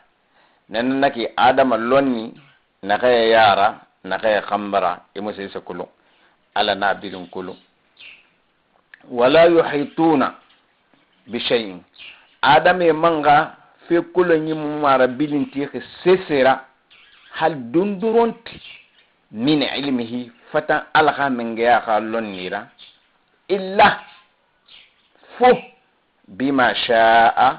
nana naki adama lonni naxeye yara naxeye xanbara i musese kulun Ala na birin kulun wala yuhituna bishayin adame manga fe kulon mu mara bilintixi sesera hal dunduronti min ilmihi fatan Ala xa mengeya xa lonnira illa fo bima sha'a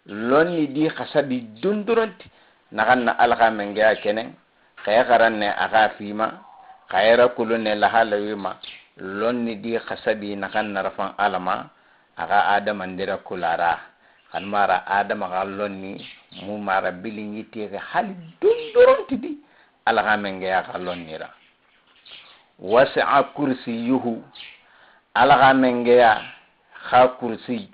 lonni di xasabi dunduronti naxan na Ala xa mengeya kenen xaye xaranne a xa fima xayera kulune lahalawima lonni di xasabi naxan narafan Alama a xa adamandira kulara xan mara adama xa lonni mu mara biliñitixi hali dunduronti di Ala xa mengeya xa lonnira wasi'a kursiyuhu Ala xa mengeya xa kursi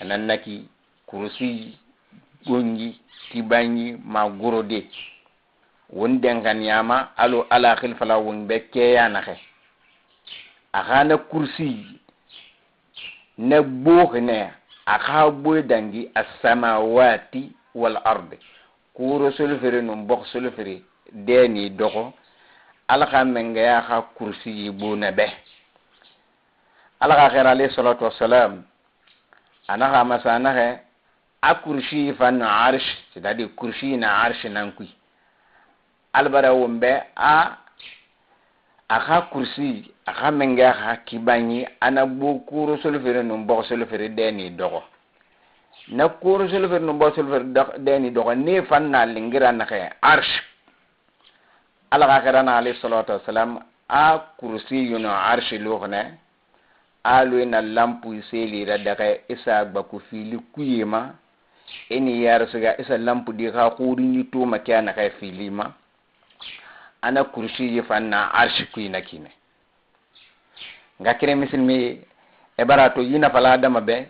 anan naki kursi gongi tibañi ma gorode won denganiyama alo Ala xilfala won be keyanaxe a xana kursi na boxine a xa boy dangi as-samawati wal ardi kuro solofere num box solofere deni doxo Ala xa mengeya xa kursi yi bona be Ala xa xera alayhi salatu wassalam ana xa masa naxe a kursi fan na arsh, c'est-à-dire kursi na arsh nan kui albara wombe a xa kursi a xa mengeya xa kibañi ana bo kuro solofere num box solofere deni doxo na kuro solofere num box solofere deni doxo ne fan na lingira naxe arsh Ala xa xerana alayhi salatu wassalam a kursi yuno arsh luxne a loyna lampu selira daxe isa gbaku fili kuyema eni yarsiga isa lampu di xa xuriñi tuma ke a naxe filima ana kursi yi fanna arsh kuyina kine nga kire misilmi e bara to yina fala adama be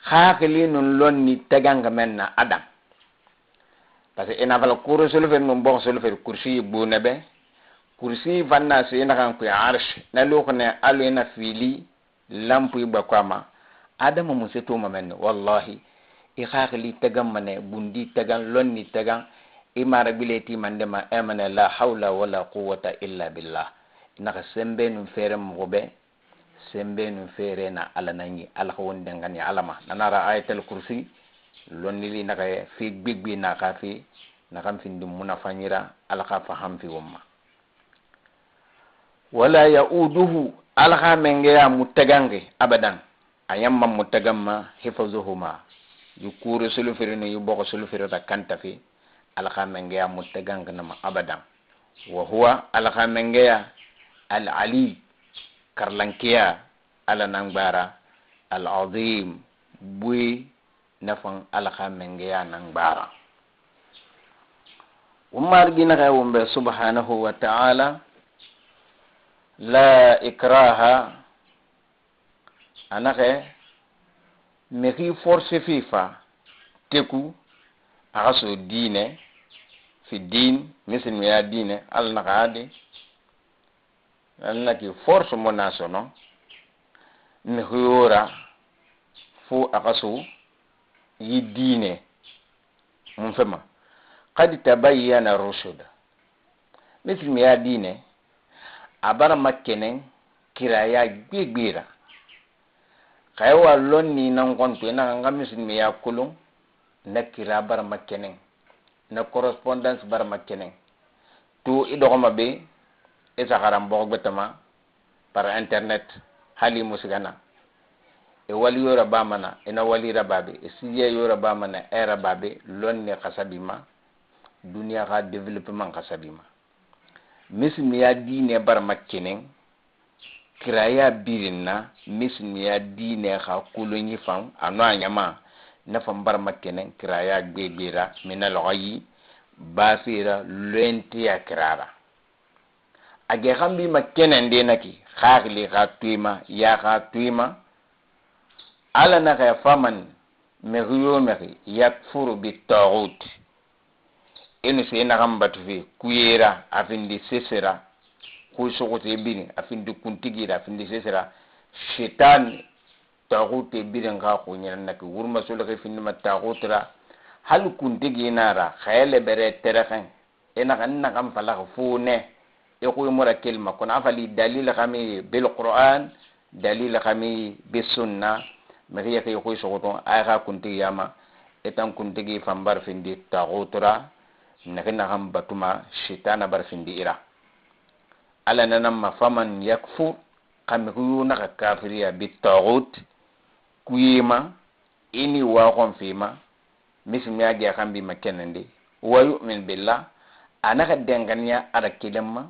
xaxili nun lonni teganga men na adam parce que ina fala kuro solofere nun box solofere kursi yi bune be kursi fanna se ina kan kuy arsh na luxne alu ina fili lampu yi bakwama adama mu setuma men wallahi i xaxili tegan mane bundi tegan lonni tegan i mara bileti mandema emane la hawla wala quwwata illa billah naxa sembe nun fere moxo be sembe nun fere na Ala nañi Ala xa won dengani alama nanara ayatal kursi lonnili naxa fi gbigbi na xa fi Naxan findi munafanyira, Ala xa faham fi won ma. Wala yauduhu, Ala xa mengeya mutagange abadan, a yamma mutagamma hifazuhuma yi kure solofere no yi boxo solofere ra kanta fe. Ala xa mengeya mutagange nama abadan. Wa huwa, Ala xa mengeya al ali, karlankeya Ala nangbara, al azim, bui nafan Ala xa mengeya nangbara. Won marigi naxa won be subhanahu wa ta'ala, la ikraha, anaxe mexi force fifa teku axa so diine fi din misilmeya diine. Ala naxa ade ala naki force mo na sono mexiyora fo axa so yi diine mun fema. Qad tabayyana rushd, misilmeya diine a bara makkenen kiraya gbegbera xayewa lonni nan xonto ina nga misilmeya kolon na kira bara makkenen na correspondance bara makkenen to i doxoma be i saxaran boxo gbetama par internet hali musigana e waliyora bamana ina walira babe e siye yora bamana era babe lonni xasabima duniya xa développement xasabima. Misilmeya diine bara makkenen kiraya birinna misilmeya diine xa kolonyi fan ano a ɲama nafan bara makkenen kiraya gbegbera mina loxayi bafera loentiya kirara age xan bima kenen de naki xaxili xa tuyma ya xa tuyma. Ala naxa faman mexiyo mexi yakfuru bitaxut inu se naxan batu fe kuyera a findi sesera xusuxute birin a findi kuntigira a findi sesera shetan taxute birin xa xuñiran naki wurmasolxe findima taxutira hali kuntigi nara xayele bere terexen i naxa n naxan falaxe fo ne i xuymura kelima kono a fali dalil xami bil Qur'an, dalil xami bisunna mexi yexi xuy suxuton ay xa kuntigi yama itan kuntigi fanbar findi taxutura nexi naxan batuma shetana bar findi ira. Ala nanama faman yakfur xa mexi naxa kafiriya bi taxut kuyema ini waxon fima misilmeya ge xan bima kenende wa yumin billah a naxa denganiya Ala kelenma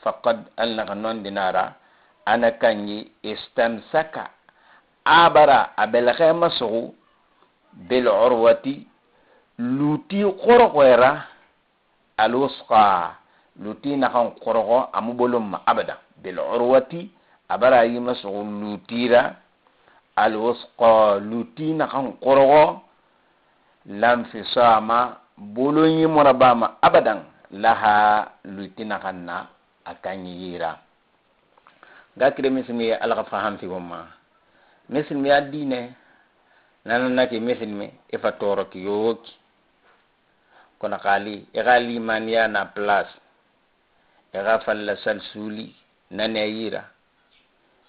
faqad al naxa nondinara ana kanyi istamsaka abara a bɛlɛxɛma suxu bil urwati luti xoroxoyra alwusqa luti naxan xoroxo amu bolon ma abada bil urwati abara yima suxu lutira alwusqa luti naxan xoroxo lanfisama bolon yimorabama abadan laha luti naxan na a kanyi yira ga kire. Misilmi Ala xa faham fi won ma misilmi a diine nana naki misilmi i fa toro ki yowoki kono xali i xa limaniya na place i xa falla sal suuli nane yira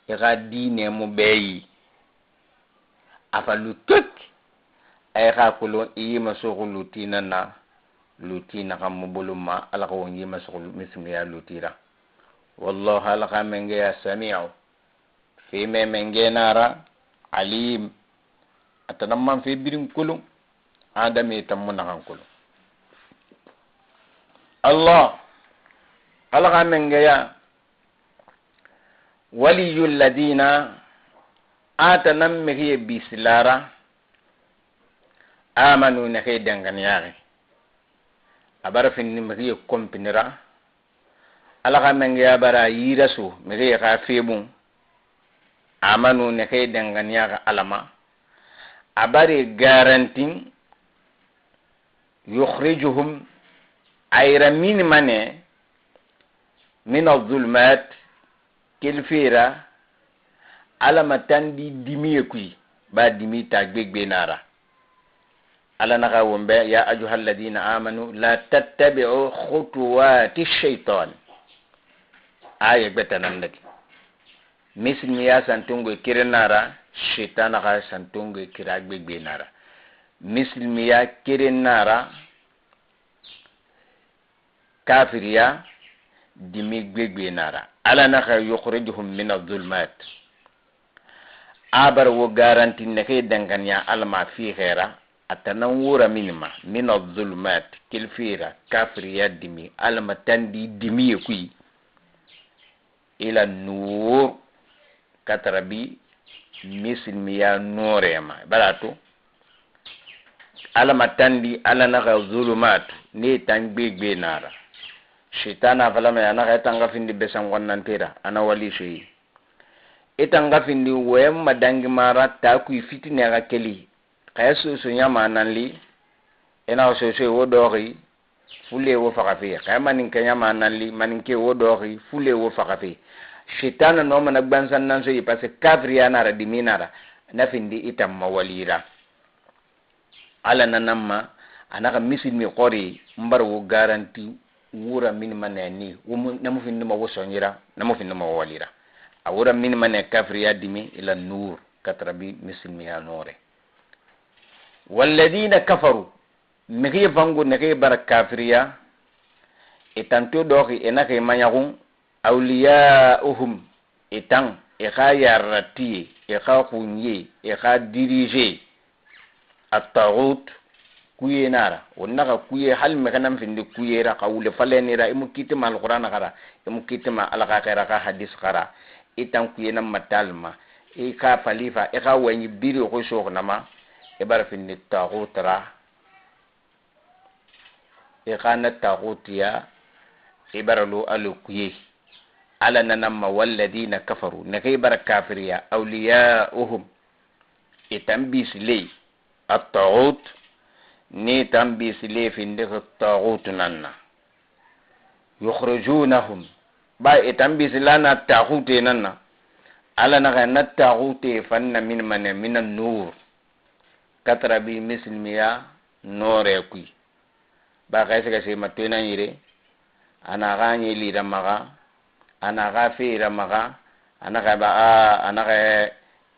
i xa diine mu beyi a fa lu kek ay xa kolon i yima suxu lutina na luti naxan mu bolon ma. Ala xa won yima suxu misilmiya lutira. Wallahu, Ala xa mengeya samiu fe me menge nara alim atanamman fe birin kolon adame tammu naxan kolon. Allah, Ala xa mengeya waliyu ladina atanan mexiye bisilara amanu nexe denganiyaxe a bara finni mexiye kompinira. Ala xa mengeya bara yira su mexiye xa febun amanu nexe denganiyaxe Alama a bari garantin yukhrijuhum ayra min mane min azulmat kelfera Ala ma tandi dimiye kuyi ba dimi ta gbegbe nara. Ala naxa wonbe ya ayuha alladina amanu la tattabi'u khutuwati shaitan aya gbetanan nagi misilmiya santongo kere nara shaitana xa santongo kira gbegbe nara misilmiya kere nara. Kafiriya dimi gbegbe nara. Ala naxa yukhrijuhum min azulumat, a bara wo garanti nexe danganiya Ala ma fixera a tanan wura minima min azulumat, kelfera kafiriya dimi, Ala ma tandi dimiye kui, ila nur, katarabi misilmiya norema. Bara to Ala ma tandi, Ala naxa zulumat ne tan gbegbe nara. Shaitana falama a naxa itanga findi besan gonnantera, ana wali soyi itanga findi woyamma dangimara ta kui fitine xa keli xaya soso ɲama nanli, ina soso wo doxi fule wo faxa fe, xaya maninke ɲama nanli, maninke wo doxi fule wo faxa fe. Shaitana no mana gbansan nan soyi, parce que kafiriya nara, dimi nara, na findi itamma walira. Ala nanamma a naxa misilmi xori n bara wo garanti wura min ma neni namu findima wo soñira, namu findima wo walira, a wura min ma ne kafiriya dimi, ila nur, katarabi misilmiya nore. Walladina kafaru, mixi fangu nexi bara kafiriya, e tanto doxi e naxi maɲaxun, awliyauhum itan e xa yarratiye, e xa xunye, e xa dirige attagut kuye nara. Won naxa kuye hali mexe nan findi kuyera xa wule falenira, imu kitima Alqurana xara, imu kitima Ala xa xera xa hadis xara, itan kuye nan matalma, i xa falifa, i xa waɲi biri xu soxinama, i bara findi tagutra, i xa na tagutiya, i bara lo alo kuye. Ala nanamma walladina kafaru, nexe bara kafiriya, awliyauhum itan bisiley attagut, ni tan bisile findixi tagutu nanna, yukhrijunahum ba itan bisila na tagute nanna. Ala naxa na tagute fanna min mane min nur, katarabi misilmiya nore kui ba xa sega sema toenan yire, ana xa ɲelira maxa, ana xa feera maxa, ana xa ba a ana xa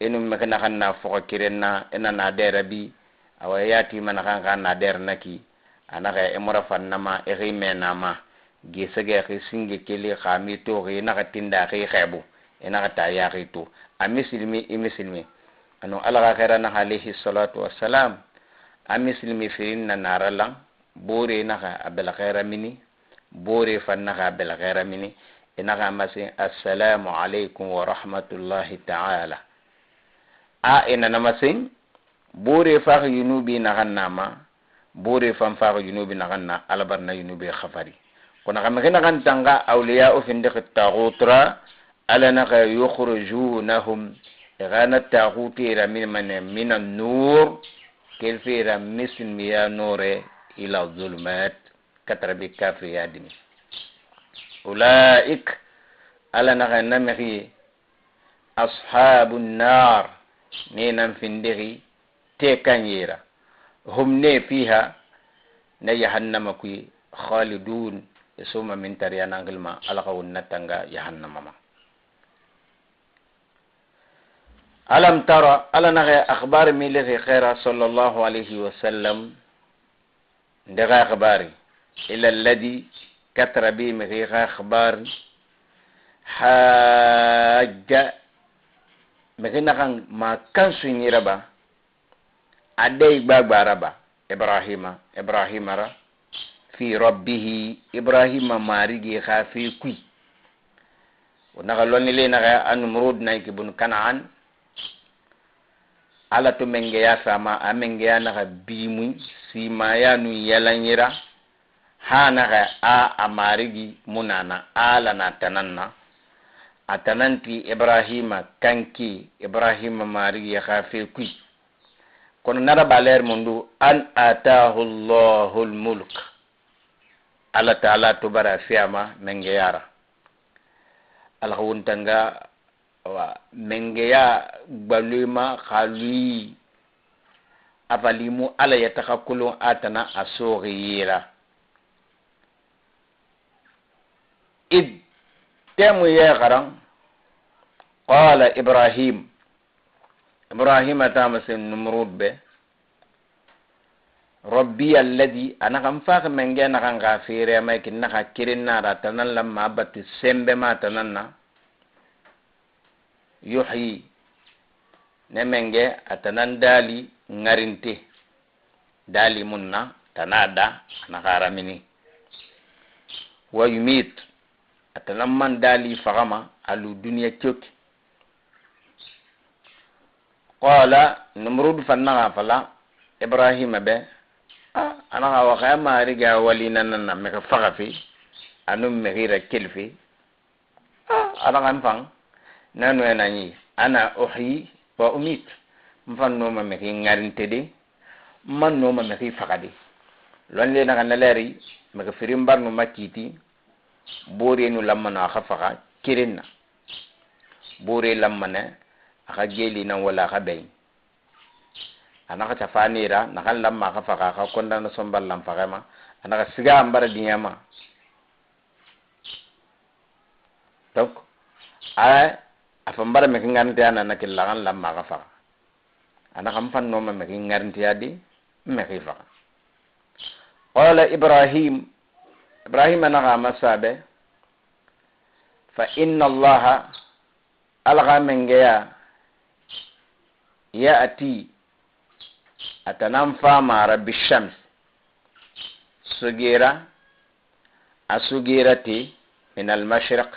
enu mexe naxan na foxo kirenna, ena na dera bi awa yatima naxan xa na der naki, ana xa emora fannama, e xi menama gesege xi singe keli xami toxi, naxa tinda xi xebu, e naxa ta yaxi to a misilmi i misilmi ano. Ala xa xera naxa alayhi salatu wassalam, a misilmi firin na nara lan bore naxa a bela xera mini, bore fan naxa a bela xera mini, e naxa masin assalamu alaykum wa rahmatullahi ta'ala. A e nana masin bore faxi yunubi naxan nama, bore fan faxi yunubi naxan na, Ala barna yunubi xafari. Kono xa mexi naxan tanga awliya o findixi taxutra, Ala naxa yukhrijunahum, e xana taxutera min mane min nur, kelfera misilmiya nore, ila zulumat, katarabi kafiriya dimi. Ulaik, Ala naxa na mexiye ashabu nnar, ne nan findixi te kanyera, hum ne fiha na jahannama kui khalidun, soma min tariyanangilma. Ala xa won na tanga jahannama ma. Alam tara, Ala naxa akhbar mi lexi xera sallallahu alayhi wa sallam, ndexa akhbari ila alladi, katrabi mixi xa akhbar hajja mixi naxan ma kansuñiraba, a dey gbagbaraba Ibrahima, Ibrahima ra fi rabbihi, Ibrahima marigi xa fe kui. Wo naxa lonnile naxa a Numrud nayki bun Kanaan, Ala to mengeya fama, a mengeya naxa bimuy simaya nu yalanyira ha naxa a marigi munana ala na tananna a tananti Ibrahima kanki, Ibrahima marigi xa fe kui. Kono nara baler mundu an atahu Allahu lmulk, Ala taala to bara fiyama mengeyara, Ala wuntanga wa mengeya gbalema xaluyi afalimu, Ala yataxa kulun atana a soxiyira id temu ye xaran. Qala Ibrahim, Ibrahima tamasen Numrud be Rabbi alladhi anaxa n faxi menge naxan xa feerema ki naxa keren nara tanan lamma batu sembe ma tanan na yuhyi ne menge a tanan dali ŋarinte dali mun na tana da anaxa ramini wa yumit a tanan man dali faxama alu duniya coki. Qala Numrud fannaxa fala Ibrahima be a anaxa waxa mariga wali nanna mexi faxafe anum mexira kelfe a anaxa n fan nanu nañi ana uhyi wa umit n fan noma mexi ŋarinte de n man noma mexi faxa de londe naxa naleri mexi firin barnu ma kiiti bore nu lammano a xa faxa keren na bore lammane a xa geli nan wala a xa beyin anaxa cafanira naxan lamma a xa faxa a xa kondana sonballan faxema anaxa siga an bara diɲama. Donc a a fan bara mexi ŋarinteya nana ke laxan lamma a xa faxa anaxa n fan noma mexi ŋarinteya di n mexi faxa. Qala Ibrahim, Ibrahima naxa masabe fa inna Allaha Ala xa mengeya ya'ti atanan famara bishams sugera a sugerati min almashriq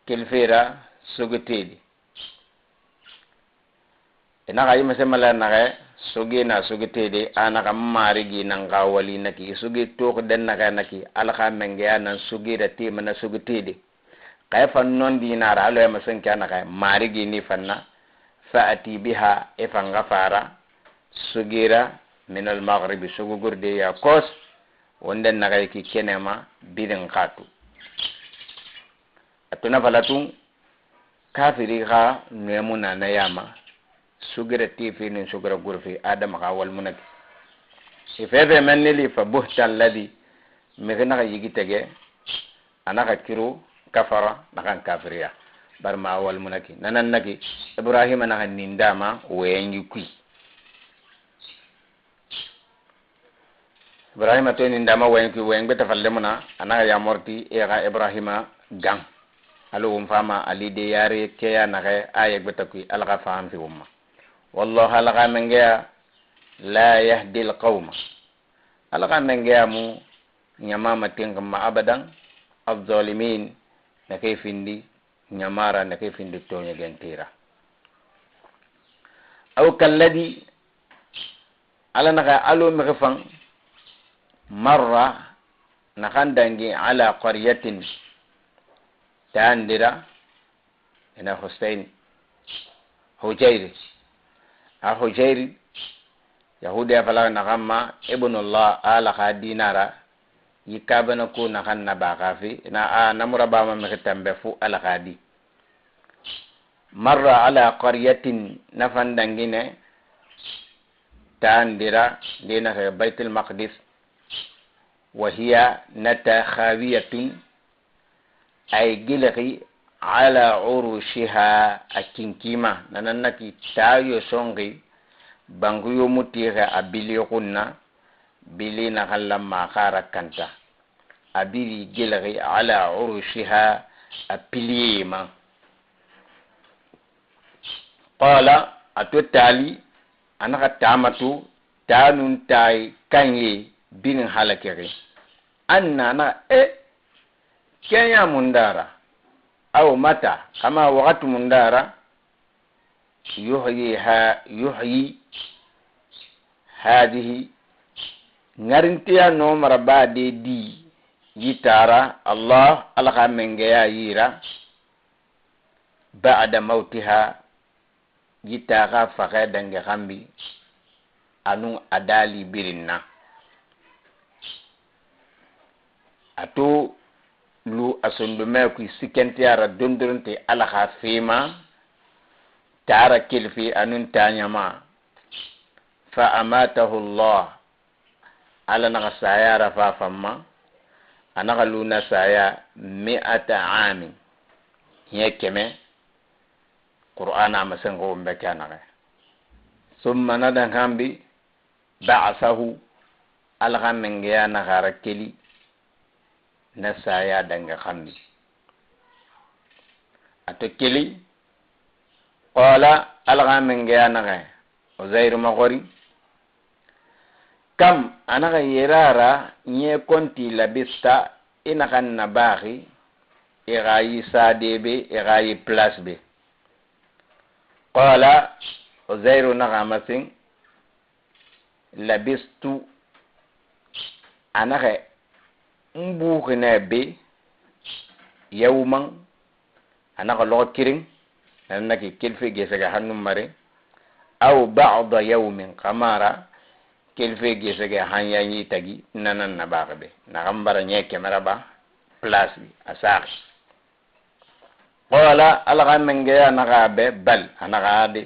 kelfera sugutedi inaxa yimase mala naxe suge na sugutede anaxa marigi nan xa wali naki suge toxu den naxe naki Ala xa mengeya nan sugera temana sugutede xaye fan non dinara alo ma senke anaxa marigi ni fanna fa'ati biha e fanga fara sugira min almaghribi sugugurde ya kos wonden naxa ki kenema birin xatu atuna falatun kafiri xa nuemu nana yama sugira tifi nin sugira gurfi adama xa walmunaki i fefe men nili fa buhta alladhi mixi naxa yigi tege anaxa kiru kafara naxan kafiriya bar ma walmunaki nanan naki Ibrahima naxa nindama weyengi kui Ibrahima to nindama weyen kui weyen gbeta falle muna anaxa yamorti e xa Ibrahima gan alo won fama ali de yare keya naxe aye gbeta kui Ala xa faham fi wonma. Wallahu Ala xa mengeya la yahdi alqawma Ala xa mengeya mu ñamama tinxinma abadan alzalimin naxe findi ñamara naxe findi toñegentira. Aw kalladi Ala naxa alo mexe fan marra naxan dangi ala qaryatin tandira ina Husain Hujairi a Hujairi yahudiya fala naxan ma ibnullah ala xa dinara yikabana ko naxan na baxafi ina a namurabama mexe tambe fu Ala xa di marra ala qaryatin nafan dangine tandira ndinaxe Baitul Maqdis wa hiya nata khawiyatun ay gilixi ala urushiha a kinkima nanan naki tayo songi banguyo mutixe a bilixunna bili naxan lamma xara kanta a biri gilixi ala urushiha a piliyema. Qala a to tali anaxa tamatu tanun tay kanye birin halakexi anna na e kenya mundara aw mata kama wakatu mundara yuhyi ha yuhyi hadihi ŋarintiya nomara bade di yitara Allah Ala xa mengeya yira ba'da mautiha yita xa faxe dange xambi anun adali birinna ato lu a sondomɛ kui sikentiyara dondoronte Ala xa fema tara kelfe anun taɲama fa amatahu Allah Ala naxa sayara fa famma anaxa luna saya mi'ata amin hiɲɛ keme Qur'ana a masenxo won be ke a naxe summa nadan hambi Ba'asahu Ala xa mengeya naxa rakeli na saya danga xambi ato keli. Qala Ala xa mengeya naxe Uzairu maxori kam anaxa yerara ɲe konti labista i naxan na baaxi i xa yi sade be i xa yi place be. Qala Uzairu naxa masin labistu anaxe n buxine be yawman anaxa loxo kirin nanaki kelfe gesege hannun mare aw ba'da yawmin xamara kelfe gesege hanyañi tagi nanan na baaxe be naxan bara ɲe kemera ba place bi a saaxi. Qala Ala xa mengeya naxa be bal anaxa ade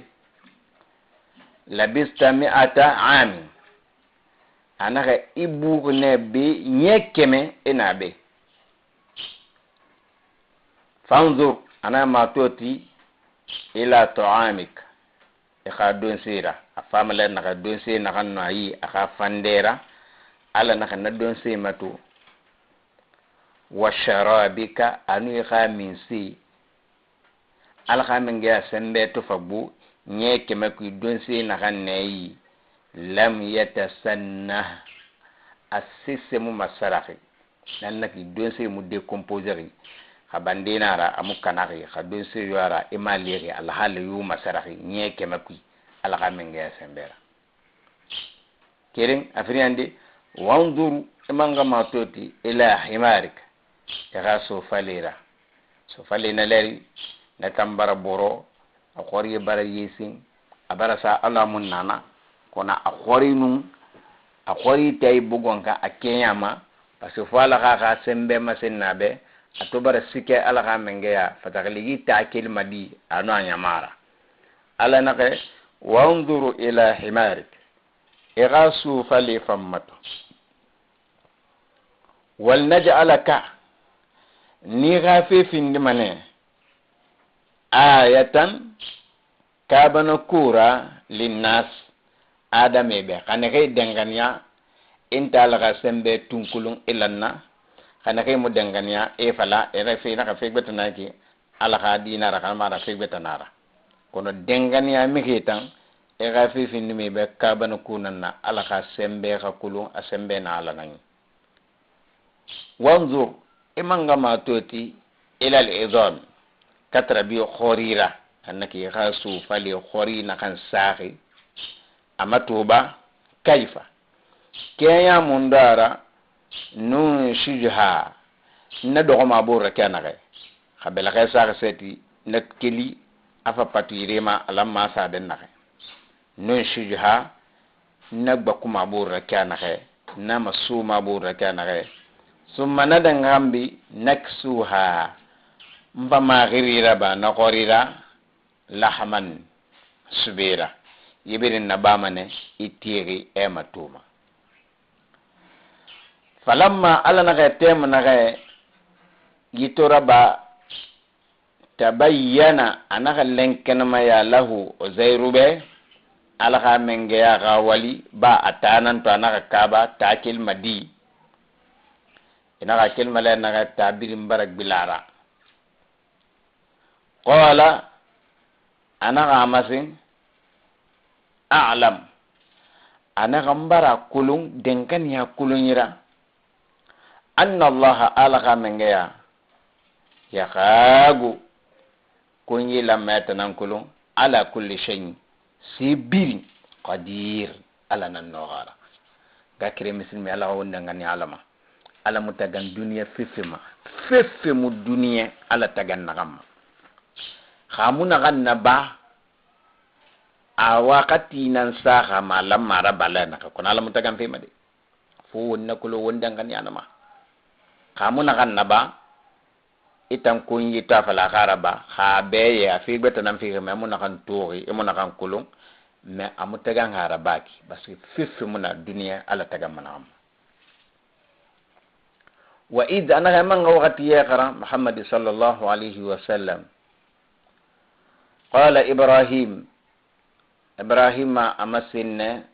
labista mi'ata amin anaxa i buxine be ɲe keme ina be fanzur ana matoti ila ta'amik i xa donsera a famala naxa donse naxan no ayi a xa fandera Ala naxa na donse matu wa sharabika anu i xa minse Ala xa mengeya sembe to fagbu ɲe keme kui donse naxan neyi lam yatasanna a sese mu masaraxi nan naki donse mu décomposeri xa bandenara amu kanaxi xa donse yoara i ma lexi alhaali yu masaraxi ɲe keme kui Ala xa mengeya sembera keren a firiyande. Wanzuru imanga matoti ila himarik i xa sofalera sofale na leri na tambara boro a xoriye bara yesin a bara sa Ala mun nana kono a xori nun a xori tayi bugon ka a keɲama parce que fo Ala xa xa sembe masen na be a to bara sike Ala xa mengeya fataxiligi ta kelima di ano a ɲamara. Ala naxe wanzuru ila himarik i xa sufale fammato wal naj'alaka ni xa fe findimane ayatan kabana kura linnas adame be xanexe denganiya inta Ala xa sembe tunkulun ilanna xanexe mu denganiya e fala ere fe naxa fe gbetanaki Ala xa dinara xamara fe gbetanara kono denganiya mixe tan e xa fe findime be kabana kunanna Ala xa sembe xa kulun a sembe na Ala naŋi. Wanzur imanga matoti ila al idam katra bi xorira annaki xa sufali xori naxan saaxi ama tuba kayfa keɲa mundara nun sijha na doxoma borra ke naxe xa belexe saaxi seti na keli afa patuyirema alamma saden naxe nun sijha na gbakuma borra ke naxe na masuma borra ke naxe summa na dangambi naksuha nfa maxirira ba na xorira lahman subera yeberin na bamane i tixi ema tuma falamma Ala naxe temu naxe yitora ba tabayyana a naxa lenkenamaya lahu Uzairu be Ala xa mengeya xa wali ba a tananto a naxa kaba ta kelma di inaxa kelma le naxa tabirin bara gbilara. Qala a naxa masin a'lam a naxa n bara kulun denkaniya kulunyira anna Allaha Ala xa mengeya yaxaagu kunyi lammetanan kulun ala kulli shay sibiri qadir Ala nan noxara ga kire misilmi Ala xa wondangani Alama Ala mu tagan duniya fefe ma fefe mu duniya Ala tagan naxan ma xamu naxan na ba a wakati nan saxa ma lammara bala naxa kono Ala mu tagan fema de fo wonna kulo wondangani Alama xamu naxan na ba itan kunyi ta fala xara ba xa beye a fi gbeta nan fi me mu naxan tuxi i mu naxan kulun mais amu tagan xara baki parce que fefe mu na duniya Ala tagan manaxam. Wa id anaxa manga waxati ye xara Muhammad sallallahu alayhi wa sallam qala Ibrahim Ibrahima ama sinne.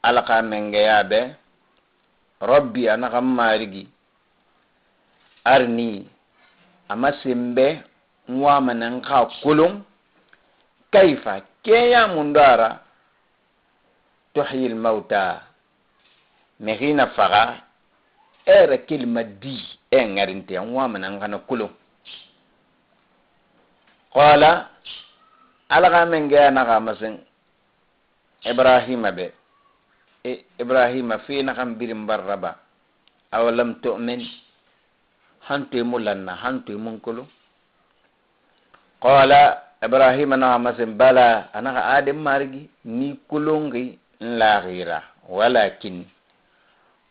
Ala xa mengeya be rabbi a naxa n marigi arini a masen be n wama nɛ n xa kolon kaifa keɲa mun do a ra tuhyil mauta mixi na faxa era kelima di e ŋarinte n wama nɛ n xana kolon. Qala Ala xa mengeya naxa masen Ibrahima be e Ibrahima fe naxan birin barraba awalam tu'min hanto mu lanna hanto mun kolo. Qala Ibrahima naxa masen bala a naxa aden marigi ni kolonxi n laaxira walakin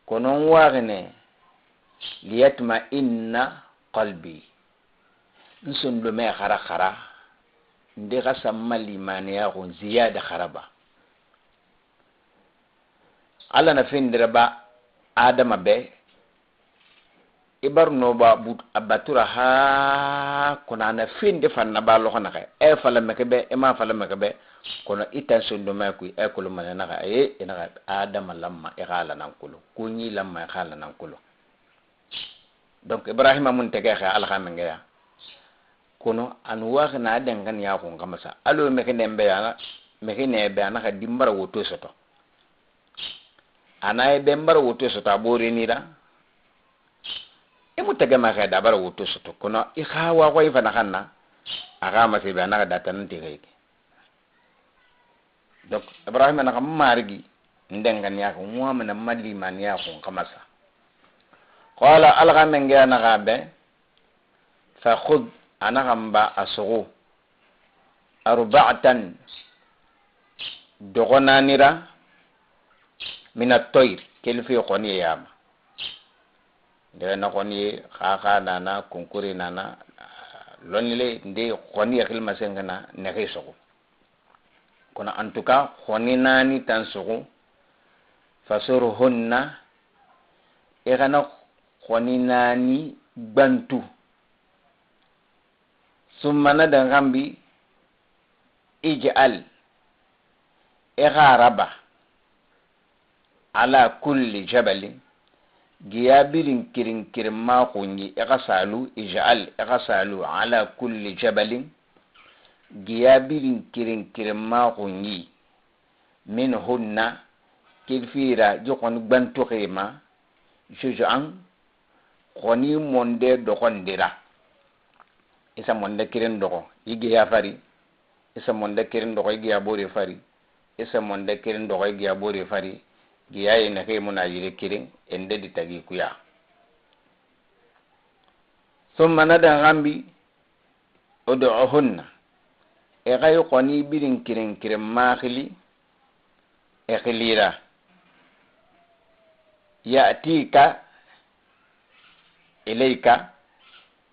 kono n waxine liyatma inna qalbi n sondome xara xara nde xa samma limaniya xun ziyada xaraba. Ala na fendiraba Adama be i bari no ba a batura ha kono a na fende fan na ba loxo naxe e fala meke be e ma fala meke be kono i tan sondome kui e kolo mane naxa e i naxa Adama lamma i xa lanan kolo kuɲi lamma i xa lanan kolo. Donc Ibrahima mun tege xe Ala xa mengeya kono anu waxina a denxaniya xun xama sa alo mexi nen be ana mexi ne be a naxa dimbara woto soto ana ye be bara woto soto a borenira i mu tegema xe da bara woto soto kono i xa waxoyi fana xan na a xa mase be a naxa datanante xeyke. Donc Ibrahima naxa marigi n denxaniya xun wamana ma limaniya xun xama sa. Qala Ala xa mengeya naxa be fa khud a naxan ba a soxu arba'atan doxo naanira min at-tayr kelfe xoniye yama nde na xoniye xaxa nana kunkuri nana lonnile nde xoniye xilma sengena nexi soxu kono en tout cas xoni naani tan soxu fasurhunna i xana xoni naani gbantu summa na den xambi ij'al i xa raba ala kulli jabalin giya birin kirin kirin ma xunyi i xa salu ij'al i xa salu ala kulli jabalin giya birin kirin kirin ma xunyi min hunna kelfira ji xoni gbantuxe ma juj'an xoni monde doxondira isa monde kirin doxo i giya fari isa monde kirin doxo i giya bore fari isa monde kirin doxo i giya bore fari giya ye nexe muna yire kirin ende di tagi kuya. Summa na den xambi ud'uhunna e xay xoni birin kirin kirin maxili e xilira yatika ilayka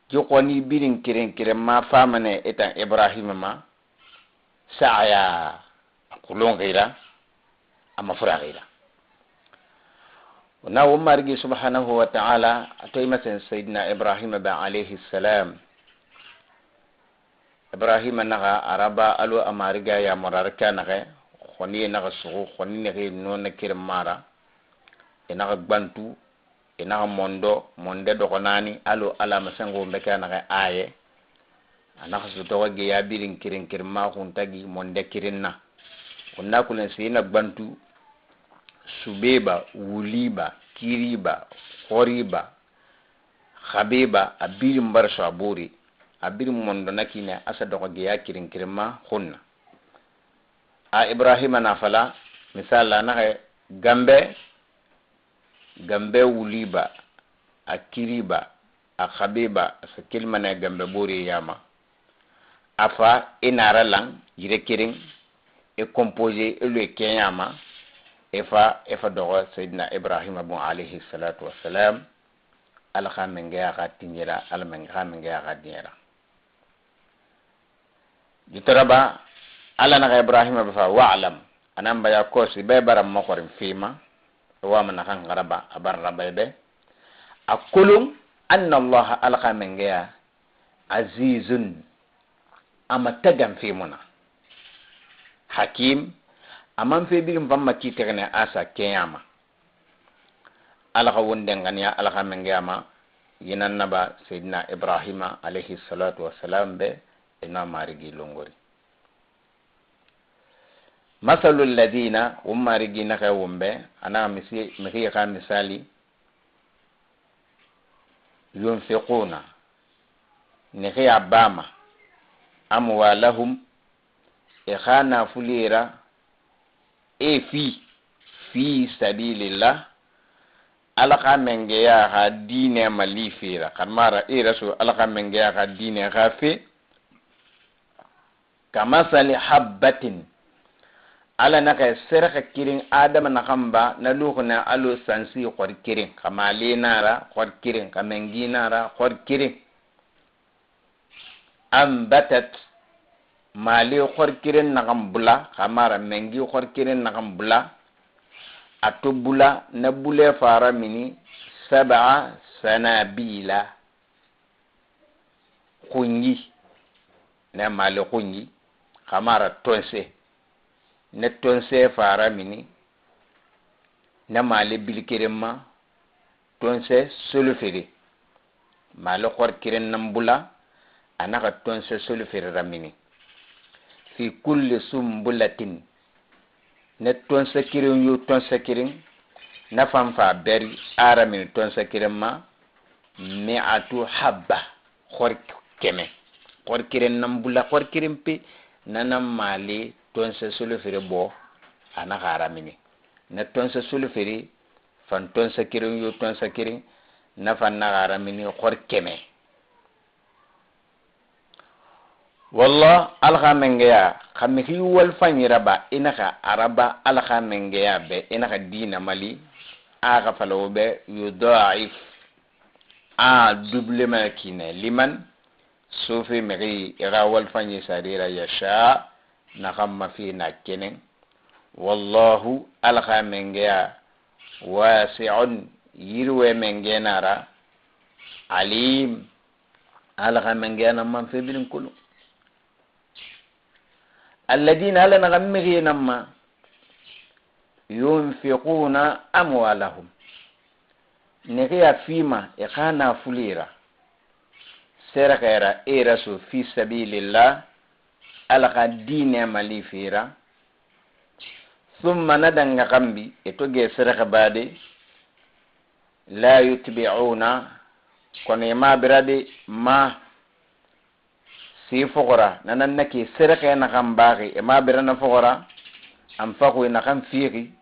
ji xoni birin kirin kirin ma famane itan Ibrahima ma sa'aya a kulon xira a mafura xira. Na wo marigi subhanahu wa ta'ala atoy masen Sayidina Ibrahima be alayhi salam. Ibrahima naxa araba alo a mariga yamurara ke naxe xoniye naxa suxu xoni nexe nona kirin mara i naxa gbantu i naxa mondo monde doxo naani alo Ala masenxo be ke naxe aye a naxa sutoxo geya birin kirin kirin ma xuntagi monde kirin na wonna kulen seyina gbantu subeba wuliba kiriba xoriba xabeba a birin bara so a bori a birin mondo na kine asa doxo geya kirin kirin ma xunna a Ibrahima na fala misal la naxe gambe gambe wuliba a kiriba a xabeba asa kilimane gambe bori yama a fa i nara lan yire kirin e composé e lo keɲama e fa e fa doxo Sayidina Ibrahima bon alayhi salatu wassalam Ala xa mengeya xa tiɲera Ala xa mengeya xa diɲera jutoraba Ala naxa Ibrahima be fa wa'lam anan baya kosi be bara moxorin fima wama naxan xaraba a bara rabay be a kolon anna Allaha Ala xa mengeya azizun ama tagan fimuna hakim Aman fe birin famma kiitixine a sa keɲama. Ala xa won denganiya, Ala xa mengeyama yinan naba Seydina Ibrahima alayhi salatu wassalam be ina marigi longori. Masalu alladina, won marigi naxe won be ana misi mixi xa misali, yunfiquna, nixi a bama, amwalahum, e xa nafulera e fi sabilillah, Ala xa mengeya xa diine mali fera, xarmara e raso Ala xa mengeya xa diine xa fe, kamasali habbatin, Ala naxa serxa kirin adama naxan ba na luxuna alo sansi xori kirin, xa male nara xori kirin, xa mengi nara xori kirin, ambatat, male xori kirin naxan bula, xamara mengi xori kirin naxan bula, a to bula na bule fara mini sab'a sanabila xunyi, na male xunyi, xamara tonse, ne tonse fara mini, na male bilikirin ma tonse solofere, male xori kirin nan bula, a naxa tonse solofere ramini, fi kulli sumbulatin, ne tonse kirin yo tonse kirin na fanfa beri ara mini tonse kirin ma mi'atu habba, xori keme, xori kirin nan bula, xori kirin pe nana male tonse solofere bo, a naxa aramini na tonse solofere fan tonse kirin yo tonse kirin na fan naxa aramini xori keme. Wallah, Ala xa mengeya xa mixi walfaɲiraba, i naxa araba Ala xa mengeya be, i naxa dina mali a xa fala wo be, yudaif, a doublema kine liman sofe mixi i xa walfaɲi sarira yasha naxan ma fi na kenen. Wallahu, Ala xa mengeya wasi'un, yiriwe mengenara, alim, Ala xa mengeya nan man fe birin kulu. Alladina, Ala naxa mixi namma, yunfiquna amwalahum, nexiya fima i xa nafulira serexera e raso fi sabilillah, Ala xa diine mali fira, summa na danga xambi e to ge serexe bade, la yutbi'una, kono e mabirade ma si foxora nanan nake serexe naxan baxi, e mabirana foxora an faxu e naxan fiixi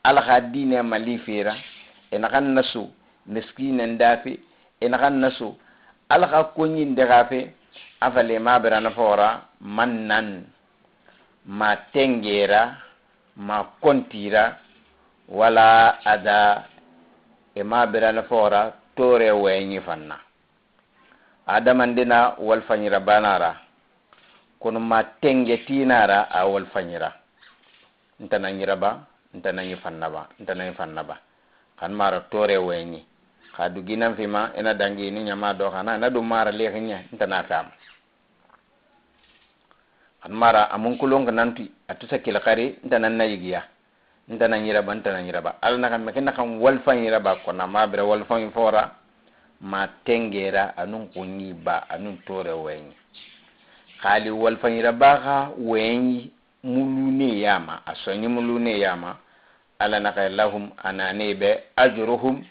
Ala xa diine mali fira, e naxan nasu miskinen dafe, e naxan nasu Ala xa koɲinde xa fe, afale mabirana foxora mannan ma tengera ma kontira wala ada, e mabirana foxora tore weñi fanna adamandina walfañira banara, kono ma tenge tinara a walfañira ntanañiraba ntanañi fannaba ntanañi fannaba xan mara tore weñi xa duginan fima ina dangi ni ñama do xana na dum mara lexiña ntana fama xan mara amunkulonga nanti atusa kila xari ntanan na yigiya ntanañiraba ntanañiraba. Ala naxa mexi naxan walfañiraba, kono a mabira walfañi fora ma tengera anun xuñi ba anun tore weñi xaali walfañiraba xa weñi mulune yama a soñi mulune yama. Ala naxa lahum anane be ajruhum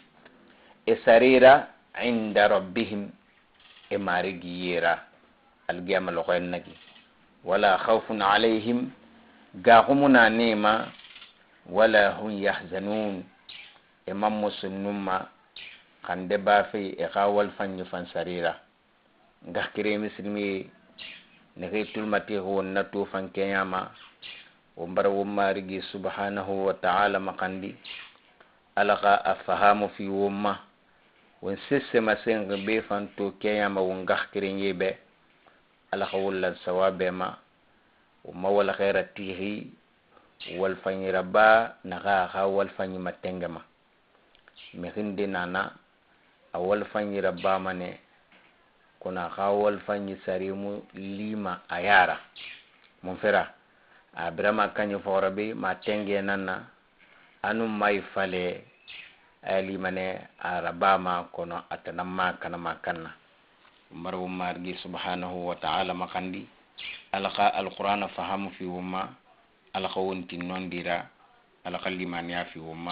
e sarira inda rabbihim, e marigi yera algiyama loxoyen nagi, wala khawfun alayhim, gaxumuna nema, wala hum yahzanun, e mammo sunnumma xande bafe e xa walfanñi fan sarira. Ngaxkire misilmiye nexi tulmatixi won na tufan keñama won bara won marigi subhanahu wa ta'ala maxandi, Ala xa a fahamu fi won ma won sessema senxe be fan to keñama won ngaxkirenye be. Ala xa won lan sawabe ma won ma wala xera tixi walfañira ba naxa xa walfañima tengema mixinde nana a walfañira bamane, kono a xa walfañi sarimu lima a yara mun fera. A birama kanyi fɔxɔrabe ma tenge nan na anu mai fale alimane arabama kono atanamma kana makanna. Mbarwo margi subhanahu wa ta'ala makandi alaka alqur'ana fahamu fi wumma, alaka wonti nondira, alaka limaniya fi wumma.